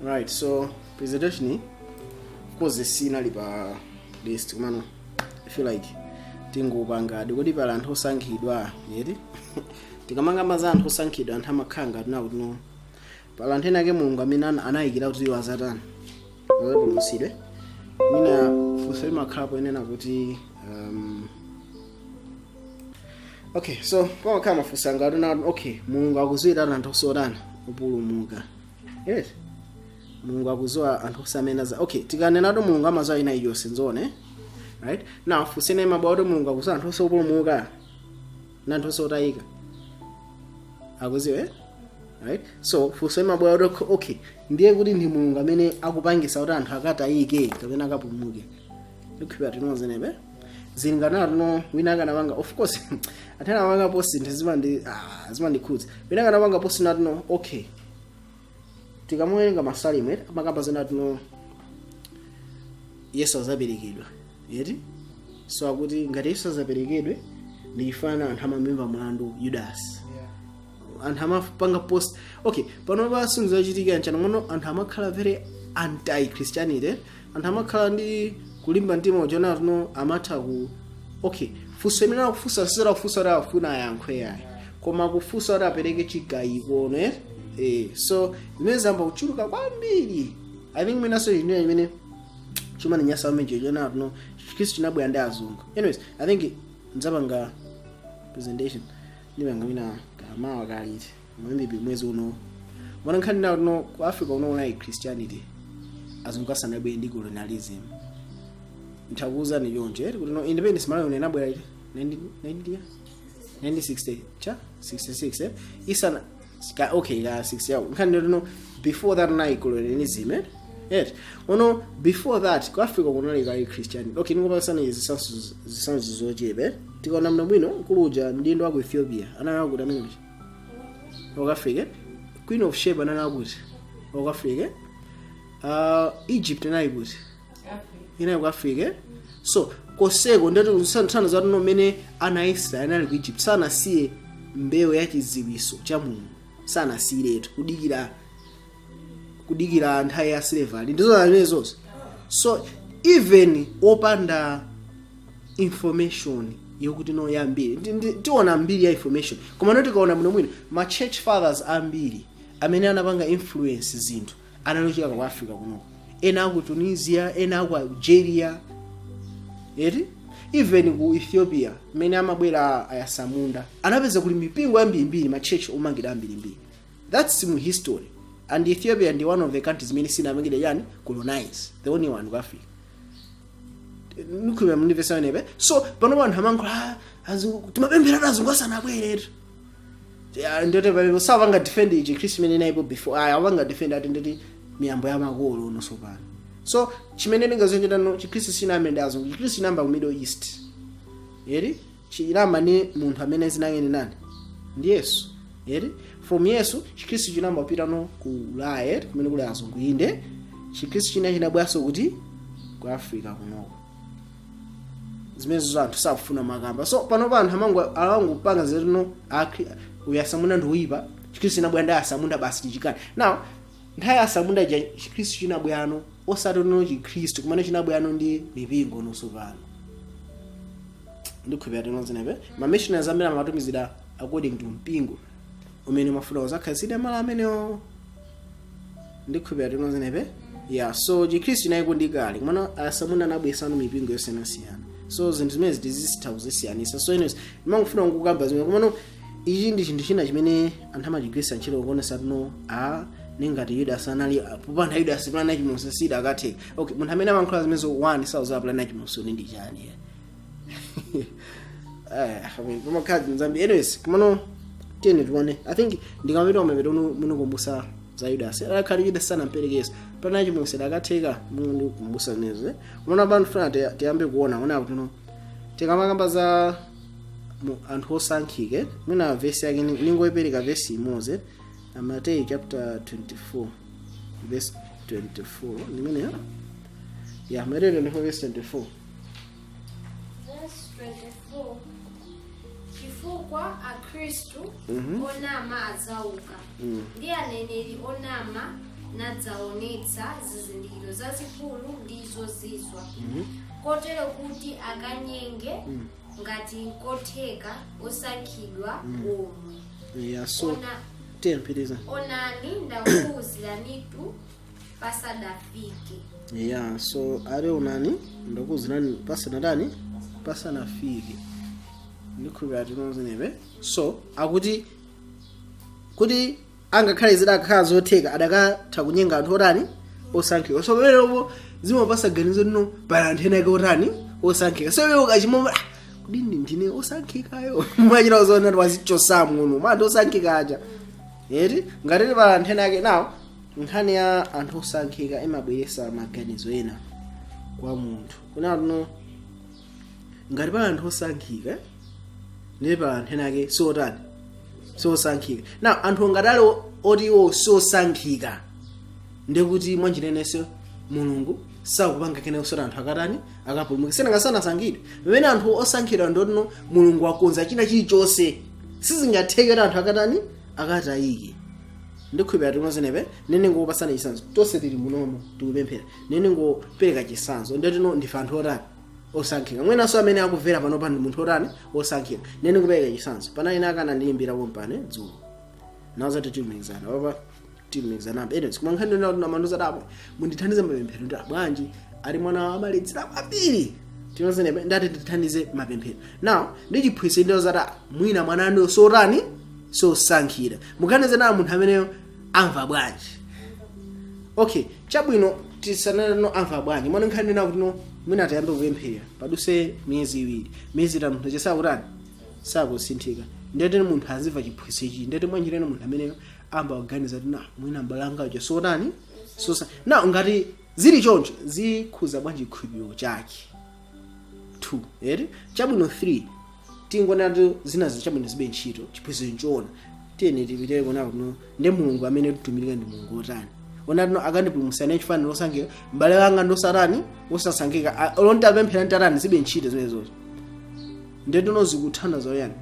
Right, so presentation, of course, sinali pa list, komano I feel like tingopanga kodi pali anthu osankhidwa yeti. Tikamangamba za anthu osankhidwa, anthu amakhala ngati nawo kuti no, pali anthu ena ake Mulungu amene anayikira kuti iwo azatani, azapulumutsidwe. Mwina funso limakhalapo inena kuti okay, so pamakhala mafunso angati na okay, Mulungu akuziwirana anthu osotana opulumuka, yes? Mulungu akuziwa anthu osamene za okay, tikanenatu Mulungu amaziwa ina iliyonse, nzone, right? Now funso ine mabwa kuti Mulungu akuziwa anthu osopulumuka na anthu osotayika, akuziwa, eh? Right, so funso imabwera kuti okay, ndiye kuti ndi Mulungu amene akupangisa kuti anthu akatayike kapena akapulumuke? Ndikukhulupirira tinozenepe zilingana tuno. Wina akanapanga, of course anthu anapanga post zinthu zimandikhudza. Wina akanapanga post natuno, okay, tikamuwerenga Masalimo eti, amakamba zinatuno Yesu azaperekedwa eti. So akuti ngati Yesu azaperekedwe, ndikifana anthu amamimba mlandu Yudasi. Anthu amapanga post, okay, pano pa zachitika nchano ngono anthu amakhala very anti Christianity, anthu amakhala ndi kulimba mtima uchona tuno amatha ku okay, funso imene akufunsa sisera kufunsa kuti afuna ayankhe yayi, koma kufunsa kuti apereke chigayiko no, eh eh so zimene zamba kuchuluka kwambiri. I think mwinaso chinthu chimene chimaninyasa kwambiri chona tuno Chikhristu chinabwera ndi azungu. Anyways, I think ndzapanga presentation, ndipanga mina kamawa kaliti, maybe mwezi uno. Mwana nkhani nawo tuno ku Africa uno unayi Christianity azungu asanabwere ndi colonialism. Nthakuwuzani choncho eti kuti no, independence Malawi uno inabwera iti 19 1960 cha 66, eh isana ka okay ka 60 yawo. Nkhani ndi no, before that unayi colonialism, eh yes uno before that ku Africa kunali kali Christianity. Okay, ningopasani zisanzo zochepa. Tikaona mno bwino, mkulu uja mdindo wa ku Ethiopia anali kuti amene uja wa ku Africa. Queen of Sheba anali kuti wa ku Africa. Egypt inali kuti? Inali ku Africa. So koseko ndati nthano zatuno mmene ana Israeli anali ku Egypt, sanasiye mbewu ya chidziwitso cha Mulungu, sanasiyiretu kudikira nthawi ya slavery, ndizo zimene zonse. So even opanda information yokuti no yambiri, tiona mbiri ya information, koma no tikaona bwinobwino ma church fathers ambiri amene anapanga influence zinthu analocheka ku Africa kunoko, ena aku Tunisia, ena aku Algeria eti, even ku Ethiopia mmene amabwera ayasamunda anapeza kuli mipingo yambirimbiri, ma church omangidwa ambirimbiri. That's mu history. And Ethiopia ndi one of the countries imene sinamangidwe yani, colonize, the only one ku Africa. Nikhulupira mundimvesa nepe. So pano anthu amankhula, azungu timapemphera azungu asanabweretu. Ndoti pamene sapanga defend ichi Khristu imene inalipo before aya, apanga defend ati ndoti miyambo ya makolo uno sopano. So chimene ndingazochita no, Chikhristu sinayambe ndi azungu. Chikhristu chinayamba ku Middle East eri, chinayamba ni munthu amene zinangene nani, ndi Yesu eri. From Yesu Chikhristu chinayamba kupita no ku Ulaya eri, kumene kuli azungu. Inde, Chikhristu china chinabweranso kuti ku Africa kunoko. Zimenezo anthu sakufuna makamba. So pano pa anthu amango amangopanga zetuno uyu asamunda ndi uyipa, Chikhristu chinabwera ndi asamunda basi, tichikani. Now nthawi ya asamunda ija Chikhristu chinabwerano, osati no Chikhristu kumene chinabwerano ndi mipingo nonso pano. Ndikhulupirira tinozenepe ma missionaries amene amatumizira according to mpingo umene umafuna kuzakhazikitsa malo amenewo. Ndikhulupirira tinozenepe. Yeah, so Chikhristu chinayiko ndi kale, kumana asamunda anabweresano mipingo yosiyanasiyana. So zinthu zimene zitizisitha kuzisiyanisa. So anyways, ndimangofuna kukamba zimene, komano ichi ndi chinthu china chimene anthu amachigwiritsa ntchito kuonesa tuno a ningati Yudas anali popanda Yudas plan ya sida akatheka. Okay, munthu amene amankhula zimenezo, one sauza plan ya chimwemwe ndi chani? I mean, pamakhala nzambi. Anyways, kumano tiyeni tione. I think ndikamapita kumapeto munokumbusa za Yudas, adakhali Yudas sanampereke Yesu, plan ya chimwemwe akatheka. Muno ndikumbusa zimenezo, eh? Kumano pano tifuna tiyambe kuona ona kuti no, tikamakamba za anthu osankhike, mwina vesi yake ningoyipereka vesi imodzi, Mateyu chapter 24 verse 24 ndimeneyo ya Mateyu 24 verse 24. Verse 24: chifukwa akhristu onama adzauka ndi aneneri onama. Nadzaonetsa zizindikiro zazikulu ndi zozizwa, kotero kuti akanyenge, ngati nkotheka, osankhidwa omwe. Yeah, so Ona, tiyempiriza. Onani, ndakuwuziranitu pasadafike. Yeah, so ari onani, ndakuwuzirani pasanatani, pasanafike. Ndikhulupirira tinozenepe. So akuti kuti angakhale zidakhala zotheka, adakatha kunyenga anthu otani? Osankhika. So pamenepo zimapasa ganizo lino pali anthu ena ake otani? Osankhika. So iwe ukachimoma, "Ah, kodi ndine osankhikayo?" Mwachita zoona wazichosa muno mwa anthu osankhika aja, eti? Ngati pali anthu ena ake nawo, nkhani ya anthu osankhika imabweresa maganizo ena kwa munthu kunatuno. Ngati pali anthu osankhika, ndiye pali anthu ena ake siotani? Siosankhika. Na anthu ngati ali oti iwo siosankhika, ndekuti mwanjinenenso Mulungu sakupanga kene kusoti anthu akatani? Akapulumuke. Senanga sanasankhidwe. Pamene anthu osankhidwa, ndotino Mulungu wakonza china chilichonse, sizingatheke kuti anthu akatani? Akatayike. Ndikhulupirira tinozenepe. Nene ngopasana chisanzo, tonse tili munomo tikupemphera. Nene ngopereka chisanzo, ndetino ndife anthu otani? Osankhika. Mwenanso amene akumvera panopa ndi munthu otani? Osankhika. Nene ngopereka chisanzo, pana ine akana ndiyimbira kompane dzulo, nawazati tilumikizana papa, tilumikizana apa. Anyways, koma nkhani ndina kuti amanduza dapo, "Mundithandize mapemphero." Ndi bwanji? Ali mwana amaledzera kwambiri. Tinozenepe, ndati ndithandize mapemphero. Now ndi chiphunzitso ndozati mwina mwana anu sotani? Sosankhira. Muganize nawo, munthu ameneyo amva bwanji? Okay, chabwino, tisanano amva bwanji mwana? Nkhani ndina kuti no, mwina tayambe kupemphera, paduse miyezi 2, miyezi 3, munthu chesakutani? Sakusinthika. Ndete munthu azimva chiphunzitso ichi, ndete mwanjireno munthu ameneyo amba kuganiza kuti na mwina mbalanga uja sotani? Sosa. Na ngati zili choncho, zikhuza bwanji chikhulupiriro chake? 2, eri? Chabwino, 3, tingonati zina chabwino zibe ntchito, chiphunzitso nchoona. Tiyeni tipite kuona kuno, ndi Mulungu amene titumikira ndi Mulungu otani? Ona tino akandipulumutsa ine chifaniro osankhika, m'bale wanga ndosatani? Wosasankhika. Olonti apemphera ntatani, zibe ntchito zimenezozo. Ndetino zikuthana zoyani?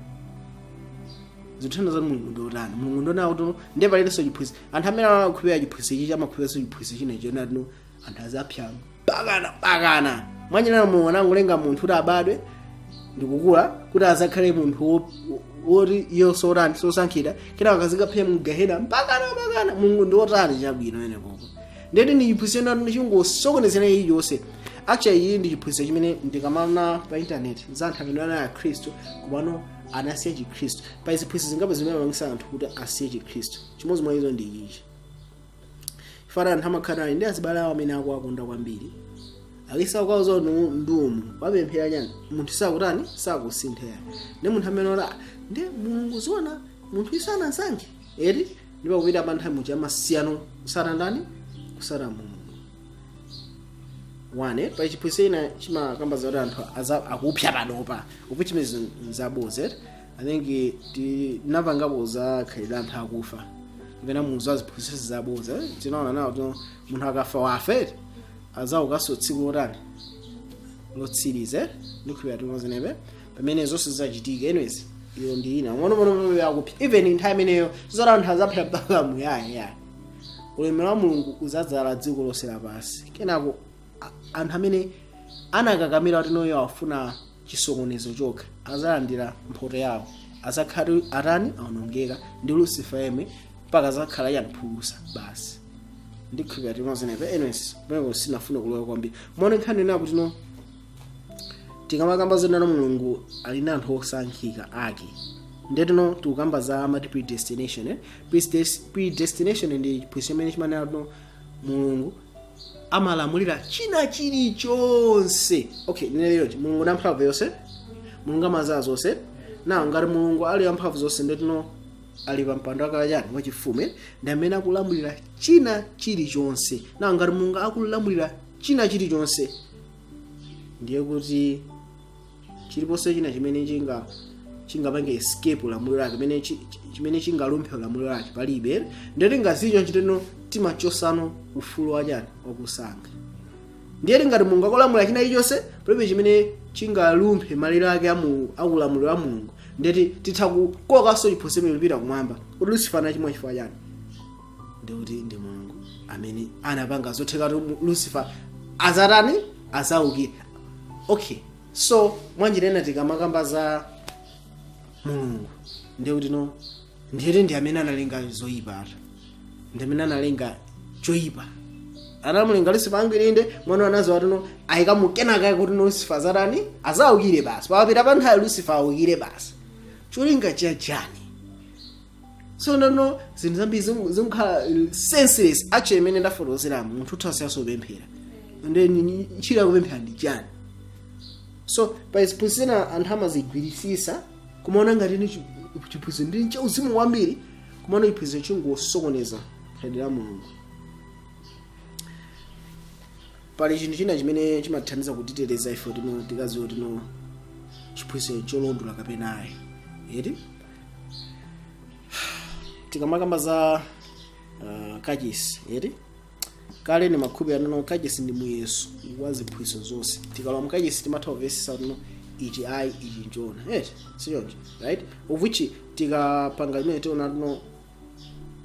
Zikuthana za Mulungu ndi otani? Mulungu ndona kuti ndiye palibenso chiphunzitso. Anthu amene amakhulupirira chiphunzitso ichi amakhulupiriranso chiphunzitso chinecho natino anthu azapsa mpakana mpakana. Mwanyinana Mulungu anangolenga munthu kuti abadwe ndikukula kuti azakhale munthu woti iyo sotani? Sosankhira. Kena akazikaphe mugahena mpakana mpakana. Mulungu ndi otani? Chabwino, ene popo ndeti ndi chiphunzitso nati chingosokonezera iliyonse. Actually, iyi ndi chiphunzitso chimene ndikamaona pa internet za anthu amene anali akhristu komano anasiya chikhristu. Pa ziphunzitso zingapo zimene amapangisa anthu kuti asiye chikhristu, chimodzi mwa izo ndi ichi. Fara anthu amakhala ali ndi azibale awo amene akuwakonda kwambiri, akisa kwawo ndumu wapemphera chani, munthu sakutani? Sakusinthera. Ndi munthu amene ora ndi Mulungu zona, munthu isanasankhe, eti? Ndipo kupita pa nthawi muja amasiyano kusata ndani? Kusata Mulungu. One, pa chiphunzitso ina chimakamba zoti anthu akupsa panopa, which means nzaboza. I think tinapangapo za khalidwe anthu akufa kapena muzu aziphunzitso zaboza. Tinaona nawo to munthu akafa wafe, azaukanso tsiku lotani? Lotsiriza. Ndikhulupirira tinozenepe pamene zonse zachitika. Anyways, iyo ndi ina ng'ono akupsa. Even nthawi imeneyo zoti anthu azapsa mpaka muyaya, ulemerero wa Mulungu uzadzala dziko lonse lapansi. Kenako anthu amene anakakamira kuti noyo afuna chisokonezo chokha azalandira mphoto yawo, azakhala atani? Aonongeka ndi Lucifer yemwe, mpaka azakhala yanphulusa basi. Ndikhulupirira tinozenepe. Anyways, pamene sinafuna kulowa kwambiri, mone nkhani ina kuti no, tikamakamba zonena Mulungu ali ndi anthu osankhika ake, ndetino tikukamba za amati predestination, eh? Predestination ndi chiphunzitso chimene chimanena kuti Mulungu amalamulira china chilichonse. Okay, ndinelero Mulungu ndi mphamvu yonse, Mulungu amaziwa zonse. Na ngati Mulungu ali wamphamvu zonse, ndetino ali pa mpando wake wachani? Wachifumu, ndi amene akulamulira china chilichonse. Na ngati Mulungu akulamulira china chilichonse, ndiye kuti chiliponse china chimene chingapange escape ulamuliro lake, chimene chimene chingalumphe ulamuliro lake? Palibe. Ndeti ngazicho chiteno timachosano ufulu wachani? Wakusankha. Ndiye ngati Mulungu akulamulira china chilichonse, palibe chimene chingalumphe malire ake akulamuliro a Mulungu. Ndeti titha kukokanso chiphunzitso chimene kupita kumwamba kuti Lucifer anachimwa chifukwa chani? Ndikuti ndi Mulungu amene anapanga zotheka kuti Lucifer azatani? Azaukire. Okay, so mwanjira ina tikamakamba za Mulungu, ndikuti no, ndiyete ndi amene analenga zoyipa, ndi amene analenga choyipa, anamulenga Lucifer angwirinde mwana anazo atino ayikamukenaka kuti no, Lucifer azatani? Azaukire basi. Papita pa nthawi Lucifer aukire basi. Cholinga chachani? So no, zinthu zambiri zimkhala senseless. Actually, imene ndafotokozera, munthu utha kupemphera, then ntchito yakupemphera ndi chani? So pa ziphunzitso zina anthu amazigwirisisa kumaona ngati ni chiphunzitso ndi chauzimu kwambiri, kumaona chiphunzitso chingosokoneza khalidwe la Mulungu. Pali chinthu china chimene chimatithandiza kutiteteza ife tino tikaziwa tino chiphunzitso cholondola kapena ayi, eti? Tikamakamba za kachisi, eti, kale ni makhupi anono, kachisi ndi muyeso wa ziphunzitso zonse. Tikalowa mkachisi timatha kumvetsetsa tino ichi ayi, ichi nchona, eti, sichoncho? Right, of which tikapanga imene tiona tino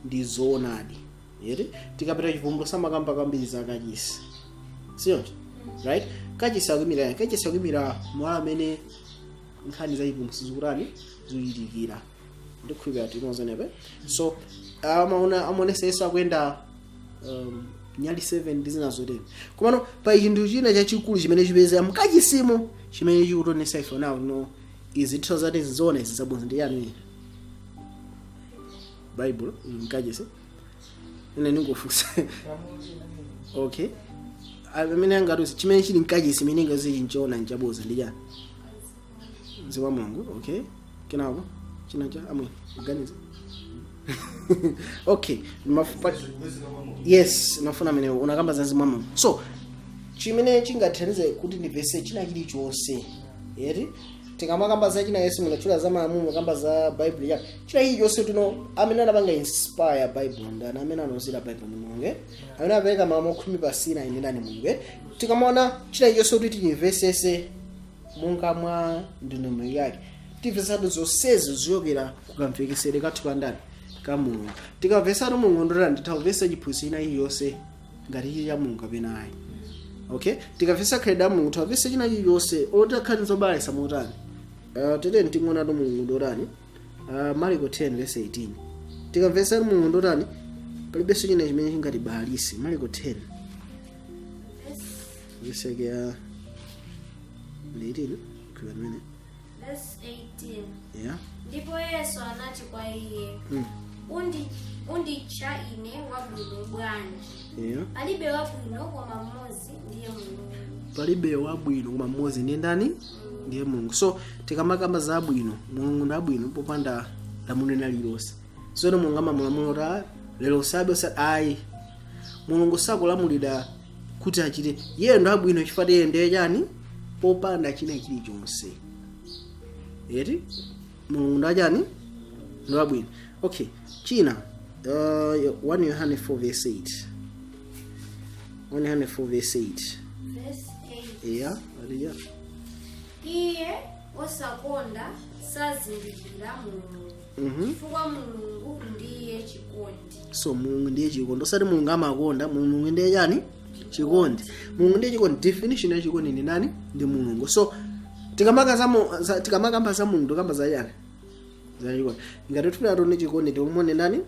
ndi zoonadi, eti. Tikapita Chivumbulutso amakamba kwambiri za kachisi, sichoncho? Right, kachisi akuimira yani? Kachisi akuimira malo amene nkhani za chipulumutso zikutani? Zikuchitikira. Ndikhulupirira tinozenepe. So amaona, amaonesa Yesu akuyenda nyali 7 ndi zina zotero. Komano pa chinthu china chachikulu chimene chipezeka mkachisimo chimene chikutionesa ife nawo no izi titha zati zizoona, izi zabwino, ndi yani? Bible ili mkachisi? Ine ningofunsa. Okay, amene angati chimene chili mkachisi imene ingazi chinchoona nchaboza ndi chani? Mzimu wa Mulungu. Okay, kenako china cha amwe kuganiza. Okay, yes, mafuna amene unakamba za mzimu wa Mulungu. So chimene chingathandize kuti ndivese china chilichonse, eti, tikamakamba za china, Yesu munatchula za malamulo, mukamba za Bible ya china chilichonse, tino amene anapanga inspire Bible ndani? Amene anauzira Bible ni Mulungu, eh? Amene apereka malamulo 10 pa Sinai ndi ndani? Mulungu, eh? Tikamaona china chilichonse kuti tichimvesese monga mwa ndondomeko yake, timvesatu zonsezi ziyokera kukamvekesere kathu ka ndani? Ka Mulungu. Tikamvesatu Mulungu ndotani, titha kumvesa chiphunzitso china chiliyonse ngati chili cha Mulungu kapena ayi. Okay, tikamvesa khalidwe la Mulungu, tikamvesa china chiliyonse otakhali zobalalitsa motani. Tete ting'onatu Mulungu ndotani. Marko 10 verse 18. Tikamvesatu Mulungu ndotani, palibenso china chimene chingatibalalise. Marko 10 verse yake ya 18 kuimene. Verse 18. Yeah. Ndipo Yesu anati kwa iye, "Unditcha ine wabwino bwanji? Palibe wabwino koma mmodzi, ndiye Mulungu." Palibe wabwino koma mmodzi, ndiye ndani? Ndiye Mulungu. So tikamakamba za abwino, Mulungu ndi abwino popanda lamulo lina lililonse. Tsono Mulungu amamulamula kuti, "Ah, lero usabe, usa ayi." Mulungu sakulamulira kuti achite. Iye ndo abwino chifukwa iye ndiye chani? Popanda china chilichonse, eti. Mulungu ndo achani? Ndo abwino. Okay, china, 1 Yohane 4 verse 8, 1 Yohane 4 verse 8. Verse 8. Yeah, aliya. Iye osakonda sazindikira Mulungu, chifukwa Mulungu ndiye chikondi. So Mulungu ndiye chikondi, osati Mulungu amakonda. Mulungu ndiye chani? Chikondi. Mulungu ndiye chikondi. Definition ya chikondi ndi nani? Ndi Mulungu. So tikamakamba za Mulungu, tikamba za chani? Za chikondi. Ngati tifuna tione chikondi, timuone ndani?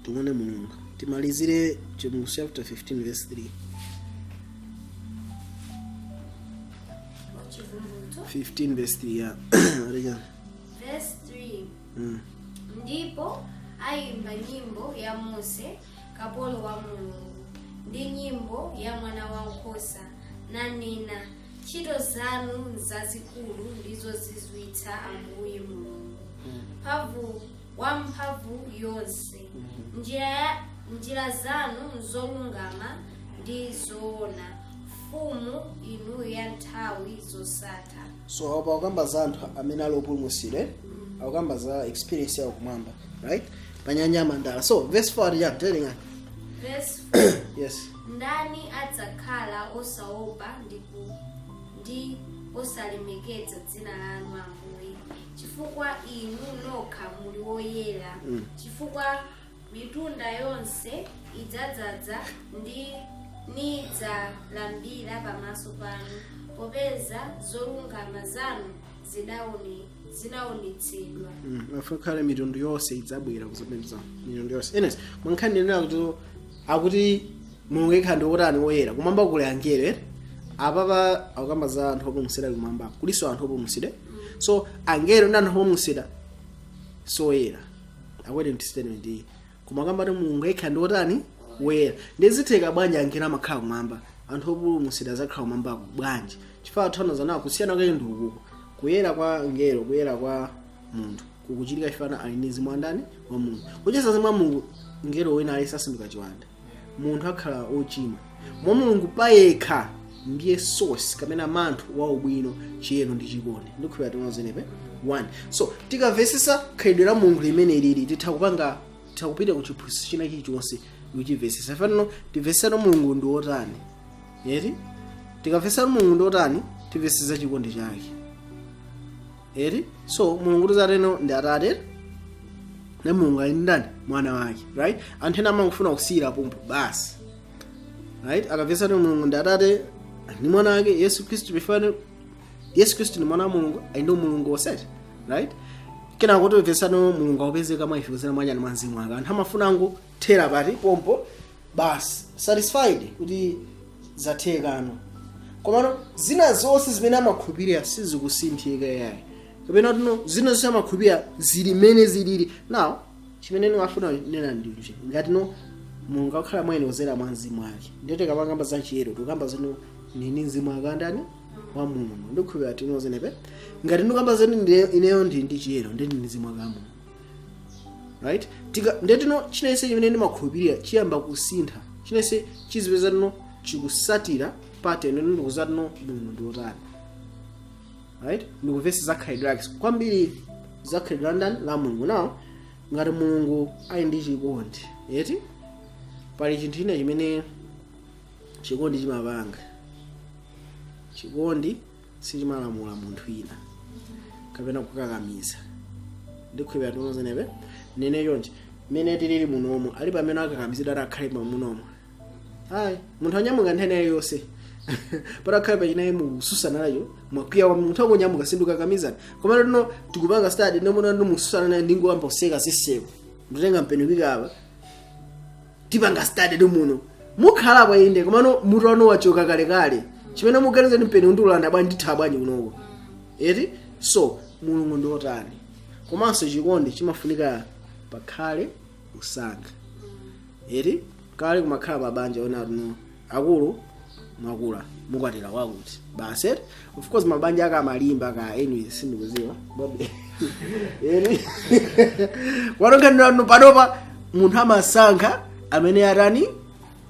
Timuone Mulungu. Timalizire Chivumbulutso chapter 15 verse 3. Chivumbulutso 15 verse 3, yeah, alija. Verse 3. Ndipo ayimba nyimbo ya Mose kapolo wa Mulungu ndi nyimbo ya Mwana wankhosa, nanena, "Ntchito zanu nzazikulu ndi zozizwitsa, Ambuye Mulungu mphamvu wamphamvu yonse. Njira zanu nzolungama ndi zoona, mfumu inu ya nthawi zosatha." So apa akukamba za anthu amene ali opulumutsidwa, akukamba za experience yawo kumwamba, right, pa nyanja ya mandala. So verse 4 alija telingani. Verse 4. Yes. Ndani adzakhala osaopa ndi osalemekeza dzina lanu, Ambuye? Chifukwa inu nokha muli woyera, chifukwa Mitunda yonse idzadzaza ndi nidzalambira pamaso panu, popeza zolungama zanu zinaonetsedwa. Afakhale mitundu yonse idzabwera kuzapembedza, mitundu yonse. Anyways, mwankhani ndinena kuti akuti Mulungu yekha ndi wotani? Woyera. Kumwamba kuli angelo, eh? Apapa akukamba za anthu opulumutsidwa. Kumwamba kuliso anthu opulumutsidwa. So angelo ndi anthu opulumutsidwa soyera, according to statement iyi. Koma akamba kuti Mulungu yekha ndi wotani? Woyera. Ndizitheka bwanji angelo amakhala kumwamba, anthu opulumutsidwa azakhala kumwambako bwanji? Chifukwa athana nawo kusiyana kwake ndi ukuko: kuyera kwa angelo, kuyera kwa munthu kukuchitika chifana ali ndi mzimu wa ndani? Wa Mulungu. Kucheza mzimu wa Mulungu, ngelo wina ali sasanduka chiwanda, munthu akhala ochimwa. Mwa Mulungu payekha ndiye source kapena manthu wa ubwino, chiyero ndi chikondi. Ndikhulupirira tinozenepe one. So tikamvesesa khalidwe la Mulungu limene lili, titha kupanga, titha kupita ku chiphunzitso china chilichonse ndikuchimvesesa. Fanano timvesesano Mulungu ndi wotani, eti? Tikamvesesa Mulungu ndi wotani, timvesesa chikondi chake, eti? So Mulungu tizateno ndi Atate, ne Mulungu ali ndani? Mwana wake, right? Anthu ena amangofuna kusiyira pompo basi, right? Akamvesa kuti Mulungu ndi Atate ndi Mwana wake Yesu Khristu, before Yesu Khristu ndi Mwana wa Mulungu, ali ndi Mulungu osati, right? Kenako timvesano Mulungu akupezeka mwa ife kudzera mwachani? Mwa Mzimu wake. Anthu amafuna angothera pati? Pompo basi, satisfied kuti zathekano. Komano zina zonse zimene amakhulupirira sizikusinthika yayi, kapena tino zina zonse amakhulupirira zili mmene zilili. Now chimene ndingafuna nena ndichi: ngati no Mulungu akukhala mwa ine kudzera mwa Mzimu wake, ndiye tikapangamba za chiyero, tikamba zino nini? Mzimu wake andani? Wa Mulungu. Ndikukhulupirira tinozenepe. Ngati ndikamba zeni ineyo ndi chiyero, ndi Mzimu wake wa Mulungu, right? Tika ndetino chinense chimene ndimakhulupirira chiyamba kusintha, chinense chizipeza tino chikusatira pattern ino ndikuzati no Mulungu ndi wotani, right? Ndikuvesi za khalidwe lake kwambiri, za khalidwe la ndani? La Mulungu. Now ngati Mulungu ali ndi chikondi, eti? Pali chinthu china chimene chikondi chimapanga. Chikondi sichimalamula munthu wina kapena kukakamiza. Ndikhulupirira tinozenepe. Nene chonchi: mmene tilili munomo, alipo amene akakamizidwa ati akhale munomo? Ayi. Munthu anyamuka nthene iliyonse patakhala pachinayi, mukususana nacho, mwakwiya wa munthu angonyamuka, sindikukakamizana. Koma tino tikupanga study, nomona ndimususana naye, ndingoyamba kuseka ziseko, nditenga mpeni kwika apa, tipanga study ndi muno mukhalapo. Inde, komano mutu wanu wachoka kalekale. Chimene muganiza ndi mpeni ndiulanda bwanji, nditha bwanji kunoko, eti? So Mulungu ndi otani? Komanso chikondi chimafunika pakhale kusankha, eti? Kale kumakhala mabanja ona tuno akulu mwakula, mukwatira wakuti basi, eti? Of course mabanja aka amalimba ka, anyway, sindikuziwa Bobe. Eti kwatokhanirano panopa munthu amasankha amene atani?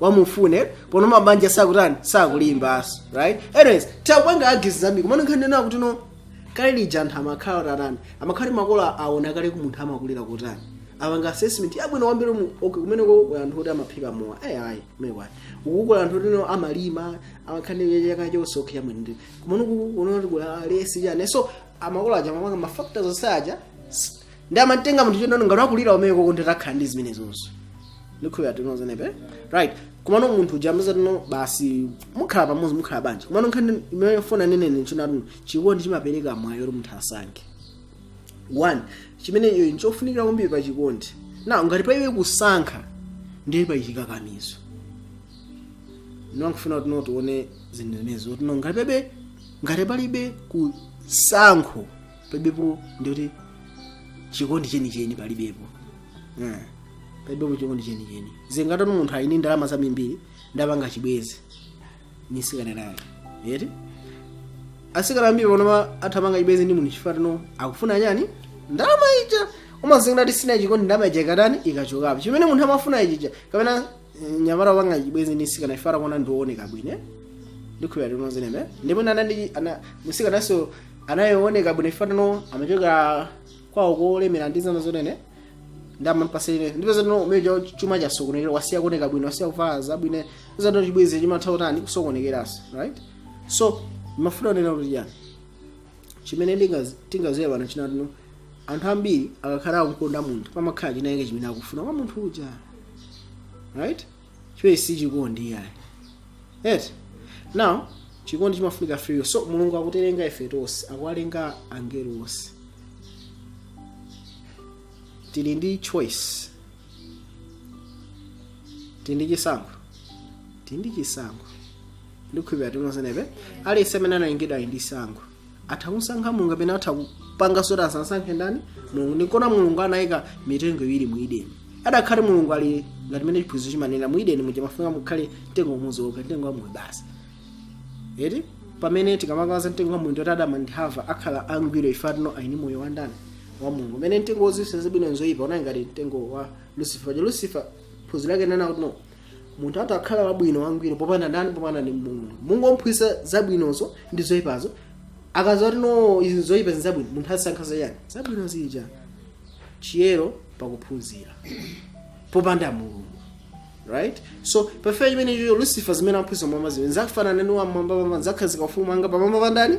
Wamufune. Pono mabanja sakutani? Sakulimbaso, right? Anyways, takupanga agizi zambiri. Komano nkhanena kuti no kale lija anthu amakhala otani? Amakhala makolo aona kale ku munthu amakulira kutani, apanga assessment yabwino kwambiri okay, kumeneko anthu oti amaphika mowa, ayi ayi, kumene kwani ukukula anthu oti no amalima, amakhala chaka chonse, okay, yamwino ndi kumene kuno kula alesi chane. So amakolo aja amapanga ma factors onse aja ndi amatenga munthu chonano ngati akulira umene koko, nditakhala ndi zimenezonso. Ndikhulupirira tinozenepe, right? Komano munthu uja amazati no basi, mukhala pamodzi, mukhala banja. Komano nkhani imene fona nenene nchonatuno, chikondi chimapereka mwayi kuti munthu asankhe. One chimene iyo nchofunikira kwambiri pa chikondi na ngati paiwe kusankha, ndiye pa chikakamizo. Ndikufuna kuti no tione zinthu zimenezo kuti no ngati pebe, ngati palibe kusankho, palibepo ndikuti chikondi chenicheni palibepo. Palibepo chikondi chenicheni. Zingatani munthu ali ndi ndalama zambiri, ndapanga chibwezi nisikana naye, eti? Asikana ambiri pano athamanga chibwezi ndi munthu chifukwa tino akufuna chani? Ndalama ija. Umazinga kuti sina chikondi, ndalama ija ikatani? Ikachokapo. Chimene munthu amafuna ichija kapena nyamata wapanga chibwezi ndi sikana chifukwa akuona ndioneka bwino, eh? Ndikhulupirira tinozenepe. Ndipo nana ndi ana musikananso anayeoneka bwino chifukwa tino amachoka kwawo kolemera ndi zana zonene, ndamapasire ndipeza tino umene chuma chasokonekera, wasiya kuoneka bwino, wasiya kuvala zabwino, zato chibwezi chimatha kutani? Kusokonekeranso, right? So mafuna kunena kuti chani? Chimene tingaziwe pano chinatino, Anthu ambiri akakhala akukonda munthu, pamakhala chinayike chimene akufuna kwa munthu uja, right? Chimene si chikondi yayi, eti? Now chikondi chimafunika free will. So Mulungu akuterenga ife tonse, akuwalenga angelo onse, tili ndi choice, tili ndi chisankho, tili ndi chisankho. Ndikukhulupirira tinozenepe. Aliyense amene analengedwa ali ndi chisankho, atha kusankha Mulungu amene atha kupanga zoti asasankhe ndani? Mulungu. Ndikona Mulungu anayika mitengo iwiri mu Edeni. Adakhale Mulungu ali ngati mene chiphunzitso chimanena, mu Edeni muja mafunika mukhale mtengo umodzi wokha, mtengo wa moyo basi, eti? Pamene tikamakaza mtengo wa moyo, ndoti Adamu ndi Hava akhala angwiro, ife atino aini moyo wa ndani? Wa Mulungu. Pamene mtengo wodziwitsa zabwino nzoyipa unali ngati mtengo wa Lucifer. Paja Lucifer phunziro lake nana kuti no, munthu atakhala wabwino, wangwiro, popanda ndani? Popanda ndi Mulungu. Mungomphunzitsa zabwinozo ndi zoyipazo, akaziwa kuti no, izi zoyipa, izi zabwino, munthu asankha zayani? Zabwino zija. Chiyero pakuphunzira popanda Mulungu, right? So pafika chimene chicho, Lucifer zimene aphunzitsa mwamba zimene zakufanana ndi wamwamba pamwamba, zakhazika ufumu wanga pamwamba pandani,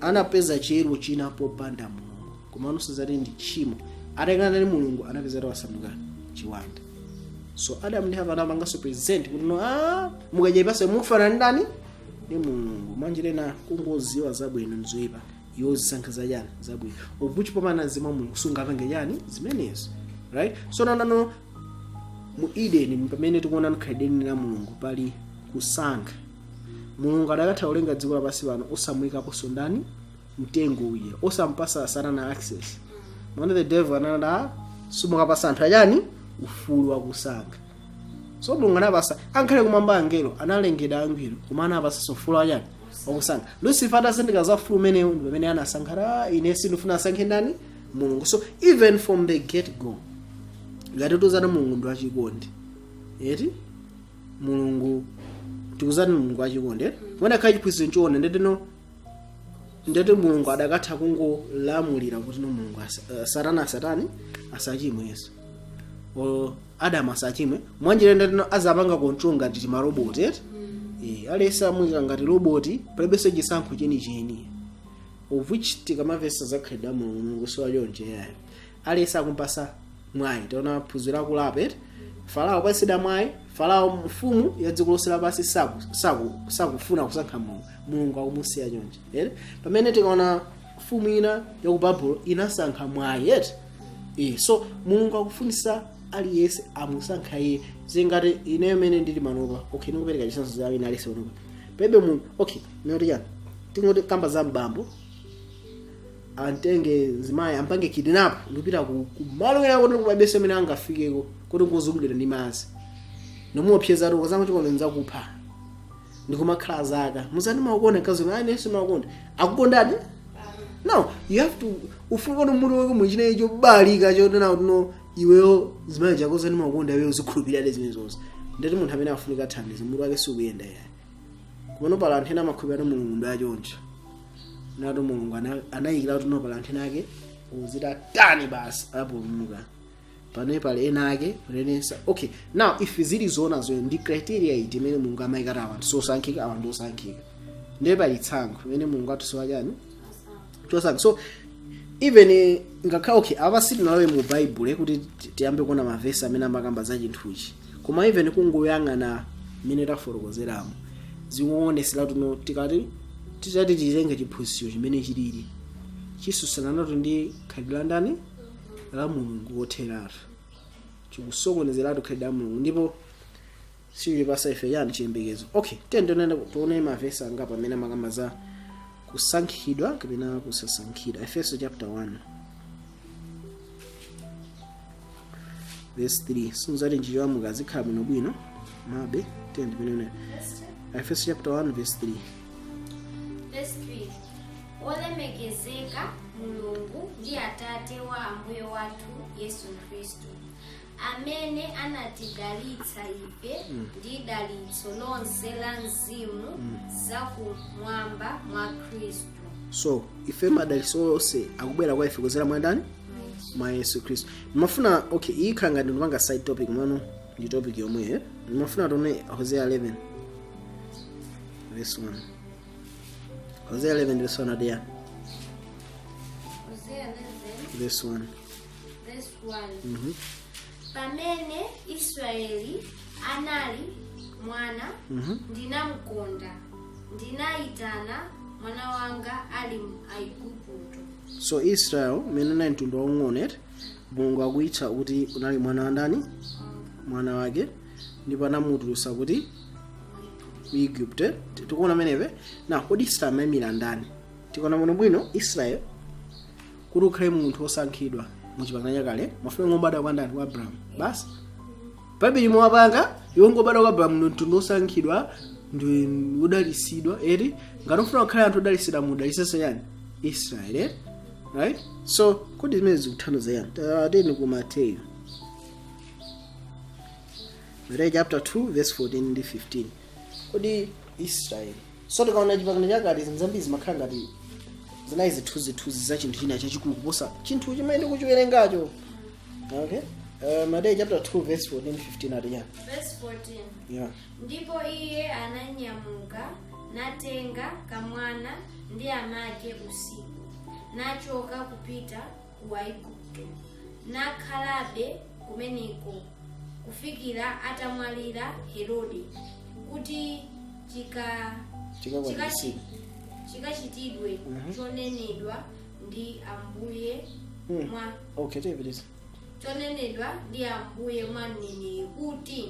anapeza chiyero china popanda Mulungu. Koma anusazati ndi tchimo. Atakana ndi Mulungu, anapeza kuti wasanduka chiwanda. So Adamu ndi Hava anapanganso present kuti no, mukadya ipatso mukufanana ndani? Ndi Mulungu. Mwanjirena kungoziwa zabwino ndizoyipa, iwo zisankha zachani? Zabwino. Of which popanda mzimu wa Mulungu sungapange chani? Zimenezo, right? So nonano mu Eden, pamene tikuona khalidwe la Mulungu, pali kusankha. Mulungu adakatha kulenga dziko lapansi pano osamuyikaponso ndani? Mtengo uja, osampasa Satana access. Mwana the devil anati simukapasa anthu achani? Ufulu wakusankha. So Mulungu anapasa ankhale kumwamba angelo analengedwa angwiro, koma anapasanso ufulu wachani? Wakusankha. Lucifer atazindika za ufulu umenewu, ndi pamene anasankha, "Ah, ine sindifuna asankhe ndani? Mulungu." So even from the get go, ngati tuzati Mulungu ndi wachikondi, eti? Mulungu, tikuzati Mulungu wachikondi, eti? Kumene akhala chiphunzitso nchiona, ndeteno ndeti Mulungu adakatha kungolamulira kuti no, Mulungu Satana asatani? Asachimwenso, o Adamu asachimwe. Mwanjira ndeteno azapanga control ngati timaroboti, eti? Aliyense amuyika ngati roboti, palibenso chisankho chenicheni, of which tikamavesa zakhalidwe Mulungu, Mulungu siwachonje yayo. Aliyense akumpasa mwayi. Taona phunziro akulapa, eti? Farao pasida mwayi. Farao, mfumu ya dziko lonse lapansi, sakufuna kusankha Mulungu. Mulungu akumusiya chonje, eti? Pamene tikaona mfumu ina ya ku Babulo inasankha mwayi, eti? So Mulungu akufunisa aliyense amusankha iye. Zingati ineyo mene ndili manopa, okay, ndikupereka chitsanzo za wina aliyense panopa, pebe munthu, okay, noti chani, tingoti kamba za mbambo antenge mzimayi, ampange kidnap ndikupita ku malo ena kuti kupabenso amene angafikeko, kuti ngozungulira ndi madzi, nomuopseza kuti ukazanga chikondo nzakupha, ndikumakhala zaka muzani makukonda mkazi wanu, ayi, makukonda, akukondadi. No, you have to ufuna kuti mutu wako muchine icho balika chotena kuti no, iweyo zimayi chako zani makukonda, iweyo zikhulupirira zimene zonse. Ndati munthu amene afunika thandizo, mutu wake sikuyenda yayi. Kumano pala anthu ena amakhulupirira kuti Mulungu ndi achoncho, nato Mulungu anayikira kuti no, pala anthu ena ake uzita tani basi apulumuka, pano pali ena ake pamenensa. Okay, now if zili zoona zoyo, ndi criteria iti imene Mulungu amayikati awa sosankhika, awa ndi osankhika? Ndiye pali tsankho imene Mulungu atisowa chani? Chosankha. So even ngakhale, okay, apa sitinalowe mu Bible kuti tiyambe kuona mavesi amene amakamba za chinthuchi, koma even kungoyang'ana mmene tafotokozeramo, zikuonesera tuno tikati titati titenge chiphunzitso chimene chilili, chisusana nato ndi khalidwe la ndani? La Mulungu wotheratu. Chikusokonezeratu khalidwe la Mulungu, ndipo sichilipasa ife yani? Chiyembekezo. Okay, tiyeni tione mavesi angapo amene amakamba za kusankhidwa kapena kusasankhidwa. Efeso chapter 1 verse 3. Sinzati njiwa mukazikhala bwinobwino mabe, tiyeni tipene Efeso chapter 1 verse 3. Verse 3: Olemekezeka Mulungu ndi Atate wa Ambuye wathu Yesu Khristu, amene anatidalitsa ife ndi dalitso lonse la mzimu zakumwamba mwa Khristu. So ife madalitso onse akubwera kwa ife kudzera mwa ndani? Mwa Yesu Khristu. Ndimafuna, okay, iyi ikhala ngati ndipanga side topic, mano ndi topic yomwe. Ndimafuna tione Hosea 11 verse 1. Hosea 11 verse 1 adiya. Hosea 11. Verse 1. Verse 1. Pamene Israeli anali mwana, ndinamkonda, ndinayitana mwana wanga ali mu Aigupto. So Israel umene unali mtundu waung'ono eti, Mulungu akuyitcha kuti unali mwana wa ndani? Mwana wake, ndipo anamutulutsa kuti? Ku Egypt. Tikuona menepe na kodi Israel amayimira ndani? Tikuona muno bwino Israel kuti ukhale munthu wosankhidwa mu Chipangano Chakale mafuna ngobadwa kwa ndani? Kwa Abraham basi. Palibe chimwe wapanga iwe, ngobadwa kwa Abraham ndi mtundu wosankhidwa, ndi wodalitsidwa eti. Ngati ufuna kukhala anthu odalitsidwa, mudalitsenso yani? Israel, eh? Right? So kodi zimene zikuthandiza yani? Tateni ku Mateyu, Mateyu chapter 2 verse 14 ndi 15. Kodi Israel, so tikaona Chipangano Chakale, zinthu zambiri zimakhala ngati zinayi zithunzithunzi za chinthu china chachikulu kuposa chinthu chimene ndikuchiwerengacho. Okay, Mateyu chapter 2 verse 14, 15 ati yani? Verse 14. Yeah. Ndipo iye ananyamuka natenga kamwana ndi amake usiku, nachoka kupita ku Aigupto, nakhalabe kumeneko kufikira atamwalira Herode, kuti Chikakwaniritsidwe. Chikachitidwe chonenedwa ndi Ambuye mwa Okay, tiyipitisa. Chonenedwa ndi Ambuye mwa mneneri kuti,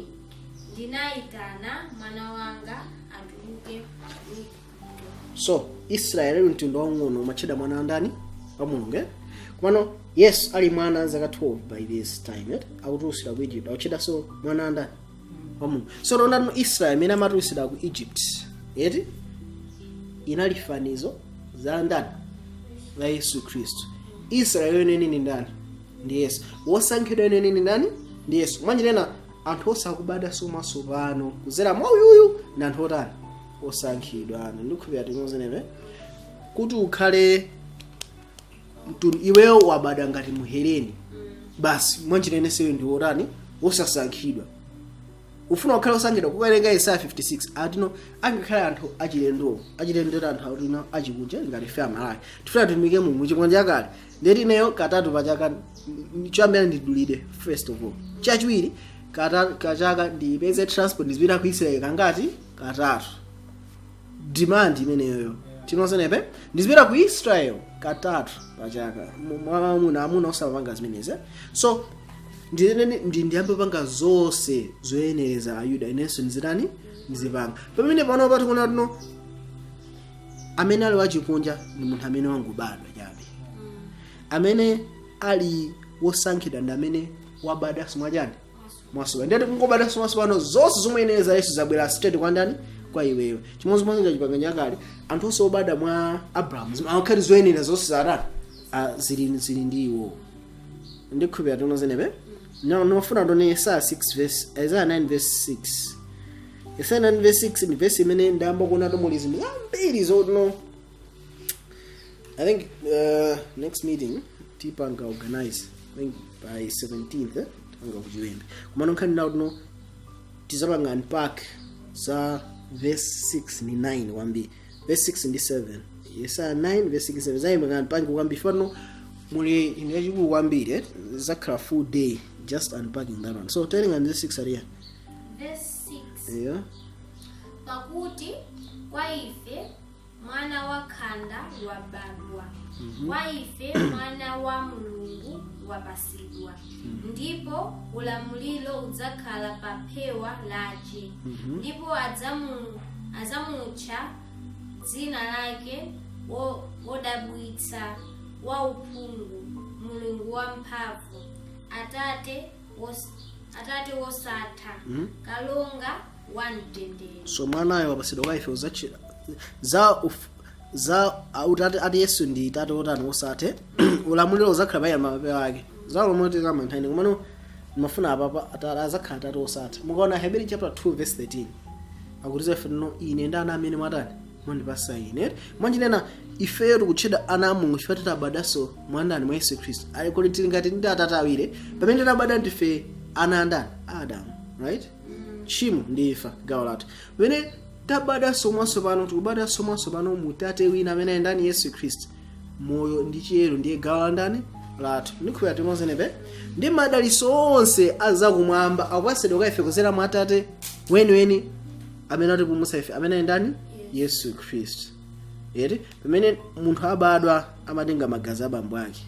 "Ndinayitana mwana wanga atuluke mu Igupto." So Israeli ali mtundu waung'ono, umatchedwa mwana wa ndani? Wa Mulungu, eh? Komano Yesu ali mwana zaka 12 by this time, eh? Akutulusidwa ku Egypt, akutchedwanso mwana wa ndani? Wa Mulungu. So tondano Israeli imene amatulusidwa ku Egypt eti inali fanizo za ndani? La Yesu Khristu. Israeli yeneni ni ndani? Ndi Yesu. Wosankhidwa yeneni ni ndani? Ndi Yesu. Mwanjirena anthu osakubadwanso mwatsopano kuzera mwa uyuyu ndi anthu otani? Osankhidwa. Ano ndikukhulupirira timozenepe kuti ukhale mtundu, iweyo wabadwa ngati Muheleni basi, mwanjireneseyo ndi wotani? Wosasankhidwa. Ufuna kukhala osankhidwa, kukawerenga Yesaya 56, atino angakhale anthu achilendo, achilendo, anthu atino achikunja ngati ife Amalawi tifuna titumike Mulungu Chipangano Chakale, ndeti ineyo katatu pachaka choyambira ndidulide first of all, chachiwiri kachaka ndipeze transport ndizipita ku Israel kangati? Katatu. Demand imeneyoyo tinozenepe ndizipita ku Israel katatu pachaka. Mwamuna, amuna osapanga zimenezi, eh? So ndiyambe panga zonse zoyenereza Ayuda, inenso ndizitani? Ndizipanga. Pamene pano patikuona tino amene ali wachikunja ndi munthu amene wangobadwa chabe, amene ali wosankhidwa ndi amene wabadwanso mwachani? Mwatsopano. Ndiyati kungobadwanso mwatsopano, zonse zomuyenereza Yesu zabwera straight kwa ndani? Kwa iweyo. Chimodzimodzi nga Chipangano Chakale, anthu onse obadwa mwa Abrahamu akhali zoyenera zonse zatatu zili ndi iwo. Ndikhulupirira tinozenepe. No, ndimafuna tone Yesaya 6 verse, Isaiah 9 verse 6. Yesaya 9 verse 6 ndi verse imene ndayamba kuona tomuli zinthu zambiri zotino. I think next meeting tipanga organize, I think by 17th, eh? Tipanga kuchiwembe kumano nkhani nawo tino tizapanga unpack za verse 6 ndi 9 kwambiri, verse 6 ndi 7. Yesaya 9 verse 6 7 zayimba unpack kwambiri fano muli ine yachikulu kwambiri, eh? Zakhala full day just unpacking that one. So telling and verse 6 ariya. Verse 6. Yeah. Pakuti kwa ife mwana wakhanda wabadwa, kwa ife mwana wa Mulungu wapasidwa, ndipo ulamuliro udzakhala pa phewa lace, ndipo adzamutcha dzina lake Wodabwitsa, Wauphungu, Mulungu Wamphamvu, Atate Wosatha, Kalonga wa Mtendere. So mwanayo wapasidwa kwa ife udzatchedwa za utate ati Yesu ndi tate wotani? Wosathe. Ulamuliro udzakhala pa iye mapewa ake. Za ulamuliro tikamanthani, komano ndimafuna apapa azakhala tate wosatha. Mukaona Hebrew chapter 2 verse 13 akutiza ife no ine ndi ana amene mwatani? Mwandipasa ine. Mwanjinena ifeyo tikutchedwa ana a Mulungu chifukwa titabadwanso mwandani? Mwa Yesu Khristu. Ali kuli tili ngati ndi atate awiri. Pamene titabadwa ndife ana andani? Adamu, right? Tchimo ndi imfa gawo lathu. Pamene tabadwanso mwatsopano, tikubadwanso mwatsopano mu tate wina amene ali ndani? Yesu Khristu. Moyo ndi chiyero ndiye gawo la ndani? Lathu. Ndikhulupirira timozenepe ndi madalitso onse azakumwamba akupasidwa kwa ife kuzera mwa Atate weniweni amene atipulumutsa ife, amene ali ndani? Yesu Khristu. Eti pamene munthu abadwa amatenga magazi abambo ake.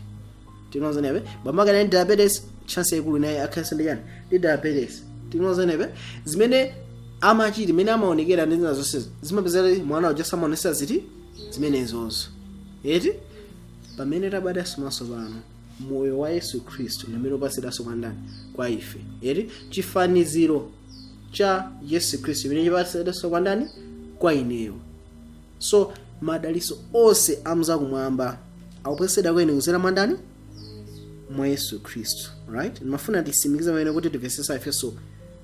Tinozenepe bambo ake ali diabetes, chance yaikulu naye akhalenso ndi chani? Ndi diabetes. Tinozenepe zimene amachita, imene amaonekera ndi zina zonse zimapezera mwana uja samaonesa ziti zimenezozo. Eti pamene tabadwanso mwatsopano, moyo wa Yesu Khristu ndi umene upasidwanso kwa ndani? Kwa ife. Eti chifaniziro cha Yesu Khristu imene chipasidwanso kwa ndani? Kwa ineyo. So madalitso onse amzakumwamba akupesedwa kwa ine kuzera mwa ndani? Mwa Yesu Khristu, right? Ndimafuna tisimikize pamene kuti timvesesa Efeso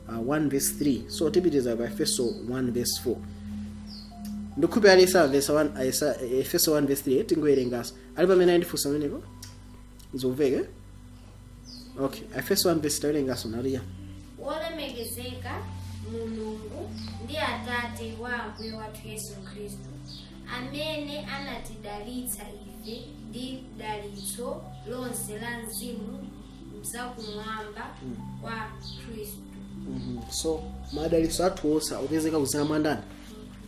1 verse 3. So tipitiriza pa Efeso 1 verse 4. Ndikhulupirira alisa verse 1 Efeso 1 verse 3 tingowerengaso. Ali pamene andifunsa pamenepo, zomveke? Okay, Efeso 1 verse, tawerengaso naliya. Wolemekezeka Mulungu ndi Atate wa Ambuye wathu Yesu Khristu, amene anatidalitsa ife ndi dalitso lonse la mzimu mzakumwamba kwa Khristu. So madalitso athu onse akupezeka kuzera mwa ndani?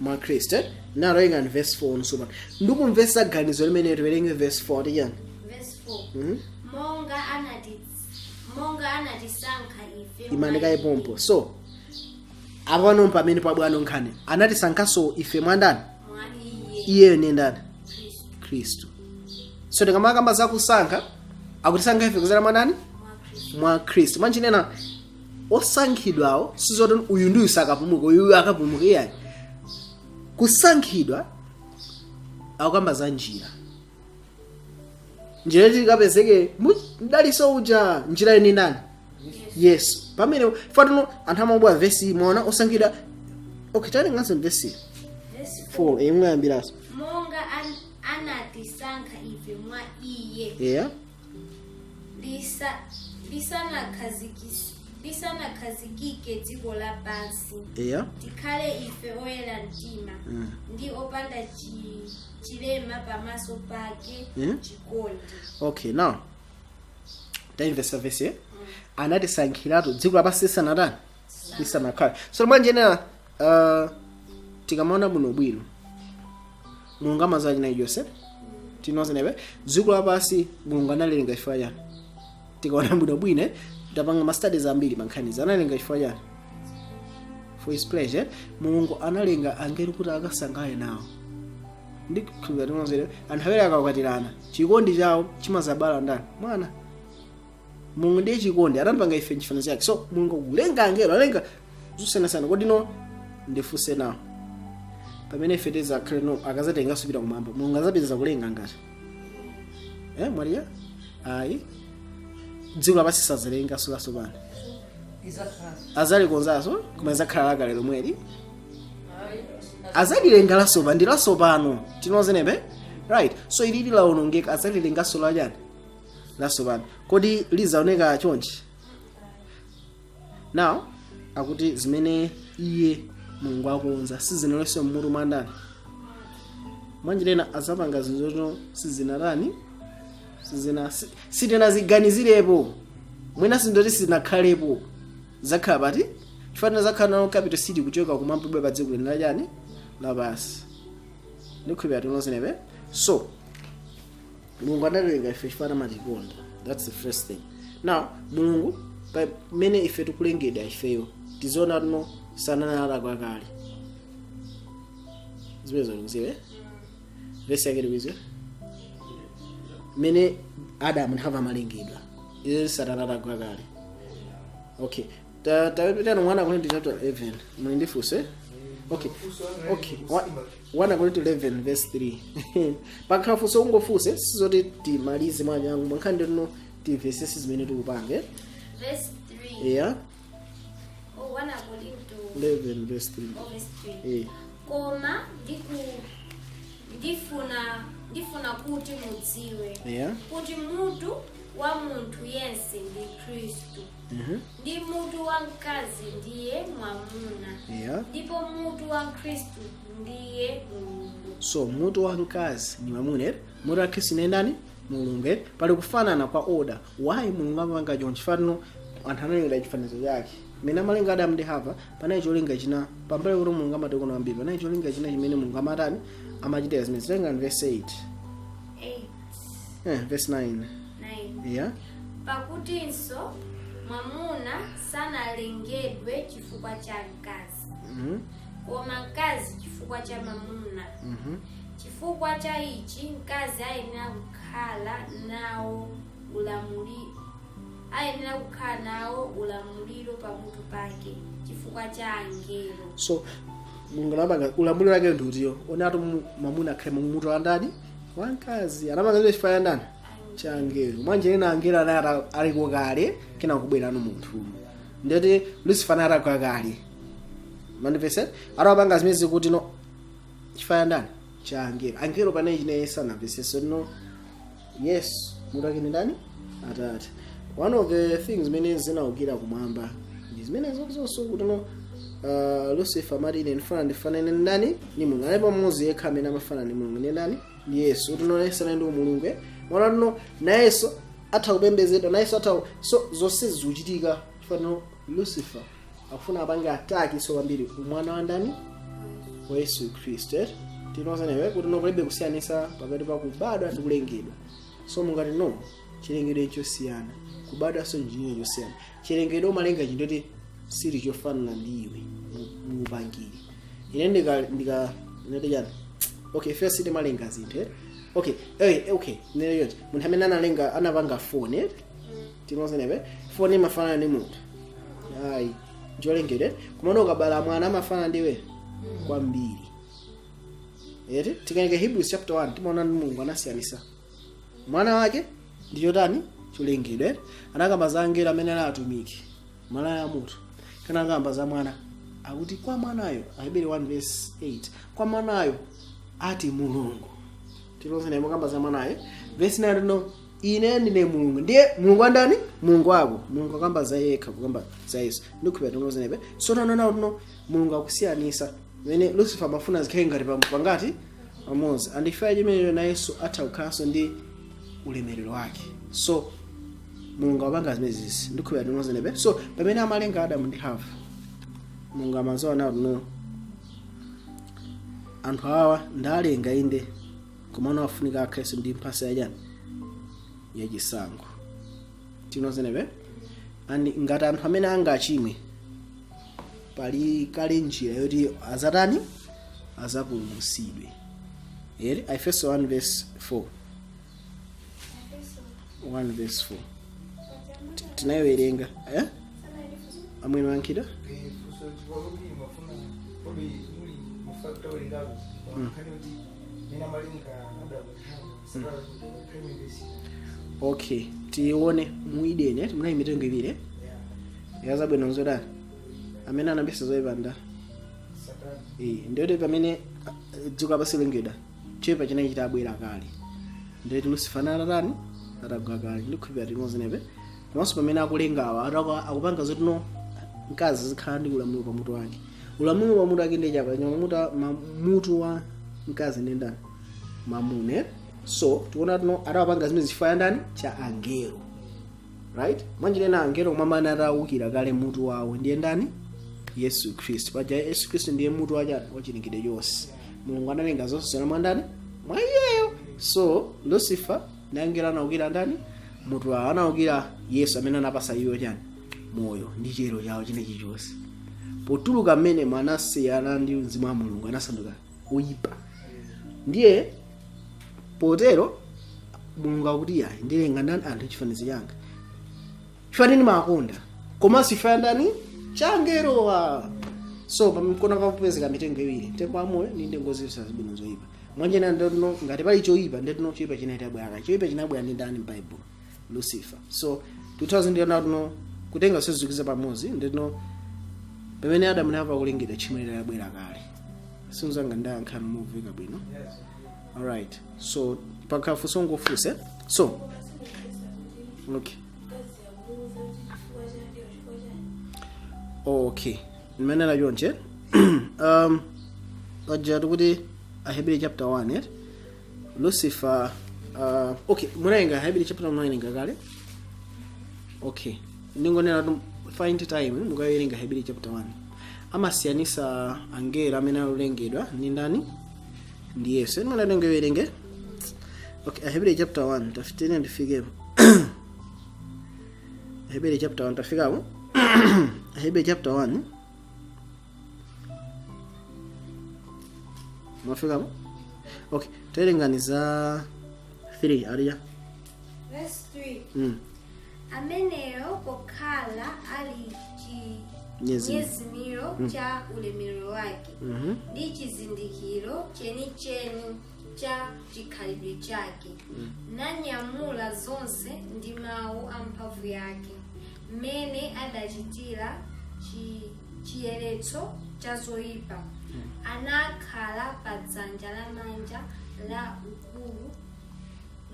Mwa Khristu, eh? Nawerenga ni verse 4 nso pano. Ndikumvetsa ganizo limene, tiwerenge verse 4 tiyani. Verse 4. Monga anatisankha ife mwa Imanika iye. Ipompo. So apano pamene pabwano nkhani anatisankhanso ife mwa ndani? Mwa iye. Iyeyo ni ndani? Khristu. Khristu. So tikamakamba zakusankha, akutisankha ife kuzera mwa ndani? Mwa Khristu. Mwa Khristu. Mwanchinena osankhidwawo sizoti uyu ndi uyu sakapumuka, uyu akapumuka, iyayi. Kusankhidwa akukamba za njira, njira yoti tikapezeke mdaliso uja. Njira ni ndani? Yesu. Pamene fatino anthu amabwa vesi mwaona osankhidwa. Okay, tawerenganso vesi Verse 4. 4 imwe yambiraso. Monga anatisankha ife mwa iye lisanakhazikike dziko lapansi, tikhale ife oyera mtima ndi opanda chilema pamaso pake chikondi. Okay, now taimvesa vesi, eh? Anatisankhiratu dziko lapansi lisanatani? Lisanakhale. So mwanjenera tikamaona bwino bwino, Mulungu amadziwa china chonse. Tinozenepe dziko lapansi Mulungu analenga chifukwa chani? Tikaona bwino bwino, tapanga ma studies ambiri pankhanizi. Analenga chifukwa chani? For his pleasure. Mulungu analenga angelo kuti akasangalale nawo. Ndikhulupirira tinozere anthu awiri akakwatirana, chikondi chawo chimazabala ndani? Mwana. Mulungu ndiye chikondi, anapanga ife nchifanizo chake. So Mulungu kulenga angelo, alenga zosiyanasiyana. Kodi no ndifunse nawo, pamene ife tizakhale no akazatenganso pita kumwamba, Mulungu azapitiriza kulenga ngati, eh, mwaliya? Ayi, dziko lapansi sazalenganso latsopano. Izakhala. Azalikonzanso koma izakhala lakale lomweli. Azalilenga latsopano, ndi latsopano. Tinozenepe, right? So ilili laonongeka, azalilenganso lachani? Latsopano. Kodi lizaoneka chonchi? Now akuti zimene iye Mulungu akonza sizinalonse mmutu mwa ndani? Mwanjirena azapanga zinthu zoto sizinatani, sizina sitinaziganizirepo mwina, sindoti sizinakhalepo. Zakhala pati? Chifanira zakhala nawo capital city kuchoka kumwamba pa dziko lino lachani? Lapansi. Ndikhulupirira tinozenepe. So Mulungu anatilenga ife chifukwa amatikonda. That's the first thing. Now Mulungu pamene ife tikulengedwa ifeyo, tiziona tino sananalakwa kale zimenezo. Ndikuziwe vesi yake, tikuiziwe mmene Adamu ndi Hava amalengedwa, izo satanalakwa kale. Okay, tapitano 1 Korinto chapter 11. Muli ndifunse? Okay, 1 Korinto 11 verse 3. Pakhala funso ungofunse, sizoti timalize mwanyangu mwankhani ndino, timvesese zimene tikupange. Verse 3. Yeah. Oh, 1 Korinto 11 verse 3. Oh, verse 3. Eh. Koma ndifuna kuti mudziwe kuti mutu wa munthu yense ndi Khristu, ndi mutu wa mkazi ndiye mwamuna, ndipo mutu wa Khristu ndiye Mulungu. So mutu wa mkazi ni mwamuna, eh? Mutu wa Khristu ni ndani? Mulungu, eh? Pali kufanana kwa order. Why Mulungu amapanga choncho? Chifano anthu analengedwa chifanizo chake. Mmene amalenga Adamu ndi Hava, panali cholinga china pambali kuti Mulungu amatikonda kwambiri. Panali cholinga china chimene Mulungu amatani, amachitira zimene. Tenga verse 8. 8. Verse 9. 9. Yeah. Pakutinso mwamuna sanalengedwe chifukwa cha mkazi, koma mkazi chifukwa cha mwamuna. Chifukwa cha ichi mkazi ayenera kukhala nawo ulamuliro pamutu pake chifukwa cha angelo. So Mulungu anapanga ulamuliro wake ndiutiyo onatu mwamuna akhale mumutu wa ndani? Wamkazi. Anapanga zile chifukwa cha ndani? Cha angelo. Manje ena angelo anali aliko kale, kena kubwerano munthu, ndeti Lucifer anali atagwa kale. Mandipese atapanga zimene zikuti no chifukwa cha ndani? Cha angelo. Angelo pane chine sanamveseso no yes, mutu wake ndi ndani? Atate. One of the things zimene zinaukira kumwamba ndi zimene zonso kuti no Lucifer amati, "Ine ndifana ndifanane ndani? Ni Mulungu." Alipo mmodzi yekha amene amafana ndi Mulungu, ndi ndani? Ndi Yesu. Kuti no Yesu anali ndi Mulungu, eh? Mwana no nayenso atha kupembedzedwa, nayenso atha. So zonse zikuchitika fano Lucifer akufuna apange attack so kwambiri umwana wa ndani? Wa Yesu Khristu, eh? Tinozenewe kuti no kulibe kusiyanisa pakati pa kubadwa ndi kulengedwa. So mungati no chilengedwe chosiyana, kubadwa so njinye chosiyana. Chilengedwe umalenga chinthu kuti sili chofanana ndi iwe muupangiri. Ine ndika ndinati chani? Okay, first timalenga zinthu, eh? Okay, okay, nene yoti munthu amene analenga, anapanga phone, eh? Tinozenewe phone imafanana ndi munthu? Ayi, njolengedwe. Kumana ukabala mwana amafanana ndiwe kwambiri, eti? Tikaeneka Hebrews chapter 1, timaona ndi Mulungu anasiyanisa mwana wake ndi chotani? Cholengedwa. Anakamba za angelo amene ali atumiki, malaya amoto. Kana akamba za mwana, akuti kwa mwanayo, Aheberi 1 verse 8, kwa mwanayo ati Mulungu. Tilonse kamba za mwanayo, verse 9 no, "Ine ndine Mulungu." Ndiye Mulungu wandani? Mulungu wako. Mulungu akamba za yekha, kukamba za Yesu. Ndikuphera tilonsenepe. So no, no, Mulungu akusiyanisa mene Lucifer amafuna zikhale ngati pangati pamodzi. And ife chimeneyo na Yesu atha kukhalanso ndi ulemerero wake. So Mulungu apanga zimenezi. Ndikuphera tilonsenepe. So pamene amalenga Adamu ndi Hava, Mulungu amazowa nawo no anthu awa ndalenga inde, komano afunika akhalenso ndi mphasa yachani? Yachisankho. Tinozenepe. And ngati anthu amene angachimwe, pali kale njira yoti azatani? Azapulumutsidwe, ere? Aefeso 1 verse 4, 1 verse 4 tinayiwerenga, eh? Amwene wankhida. Funso chikwakuti mafuna kodi muli mufaktawerengako nkhani kuti mene amalenga Adamu ndi Hava sakhala. Okay, tione mu Edeni, eh? Munali mitengo iwiri, eh? Yazabwino nzodani? Amene anambisa zoyipanda? Satana. Eh, ndiyoti pamene dziko lapansi lengedwa, choyipa chinali chitabwera kale. Ndiyoti Lucifer analatani? Atagwa kale. Ndikukhulupirira timozenepe. Komanso pamene akulengawa, akupanga zoti no mkazi zikhala ndi ulamuliro pamutu wake. Ulamuliro pamutu wake ndi chapa mutu wa mkazi ndi ndani? Mamune. So tikuona tino atawapanga zimene zifaya ndani? Cha angelo, right? Mwanjira angelo mwamana atawukira kale mutu wawo ndiye ndani? Yesu Khristu. Paja Yesu Khristu ndiye mutu wachani? Wachilengedwe chonse. Mulungu analenga zonse zona mwa ndani? Mwa iyeyo. So Lucifer ndi angelo anawukira ndani? Mutu wawo. Anawukira Yesu amene anapasa iwo chani? Moyo ndi chiyero chawo chinechi chonse. Potuluka mmene mwanasiyana ndi mzimu wa Mulungu, anasanduka oyipa. Ndiye potero Mulungu akuti, "Yayi, ndilenga ndani? Anthu chifanizo changa, chifukwa ndimakonda, komanso ife ndani? Changerowa." So pamkona kapopezeka mitengo iwiri, mtengo wa moyo ndi mtengo zipsa zabwino zoyipa. Mwanjena ndino ngati pali choyipa, nditino choyipa chinaita bwera. Choyipa chinabwera ndi ndani m'Bible? Lucifer. So 2000 ndino kutenga sezikiza pamodzi, nditino pamene Adamu ndi Hava kulengedwa, tchimo lidabwera kale. Sinzanga ndayankhani mumveka bwino? Alright, so pakhafunso ngofuse. So okay, ndimanena chonche, paja tikuti Aheberi chapter 1, eh? Lucifer Okay, munawerenga Hebrew chapter, munawerenga kale. Okay, ndingonena kuti find time mukawerenga Hebrew chapter 1. Amasiyanisa angelo amene alengedwa ndi ndani? Ndi Yesu. Eni munatenga werenge. Okay, Hebrew chapter 1, tafitene ndifikepo. Hebrew chapter 1, tafikapo Hebrew chapter 1, mwafikapo? Okay, tawerengani za 3 aliya. Verse 3. Ameneyo pokhala ali chinyezimiro cha ulemerero wake ndi chizindikiro chenicheni cha chikhalidwe chake, nanyamula zonse ndi mawu a mphamvu yake, mmene adachitira chiyeretso cha zoyipa, anakhala pa dzanja lamanja la ukulu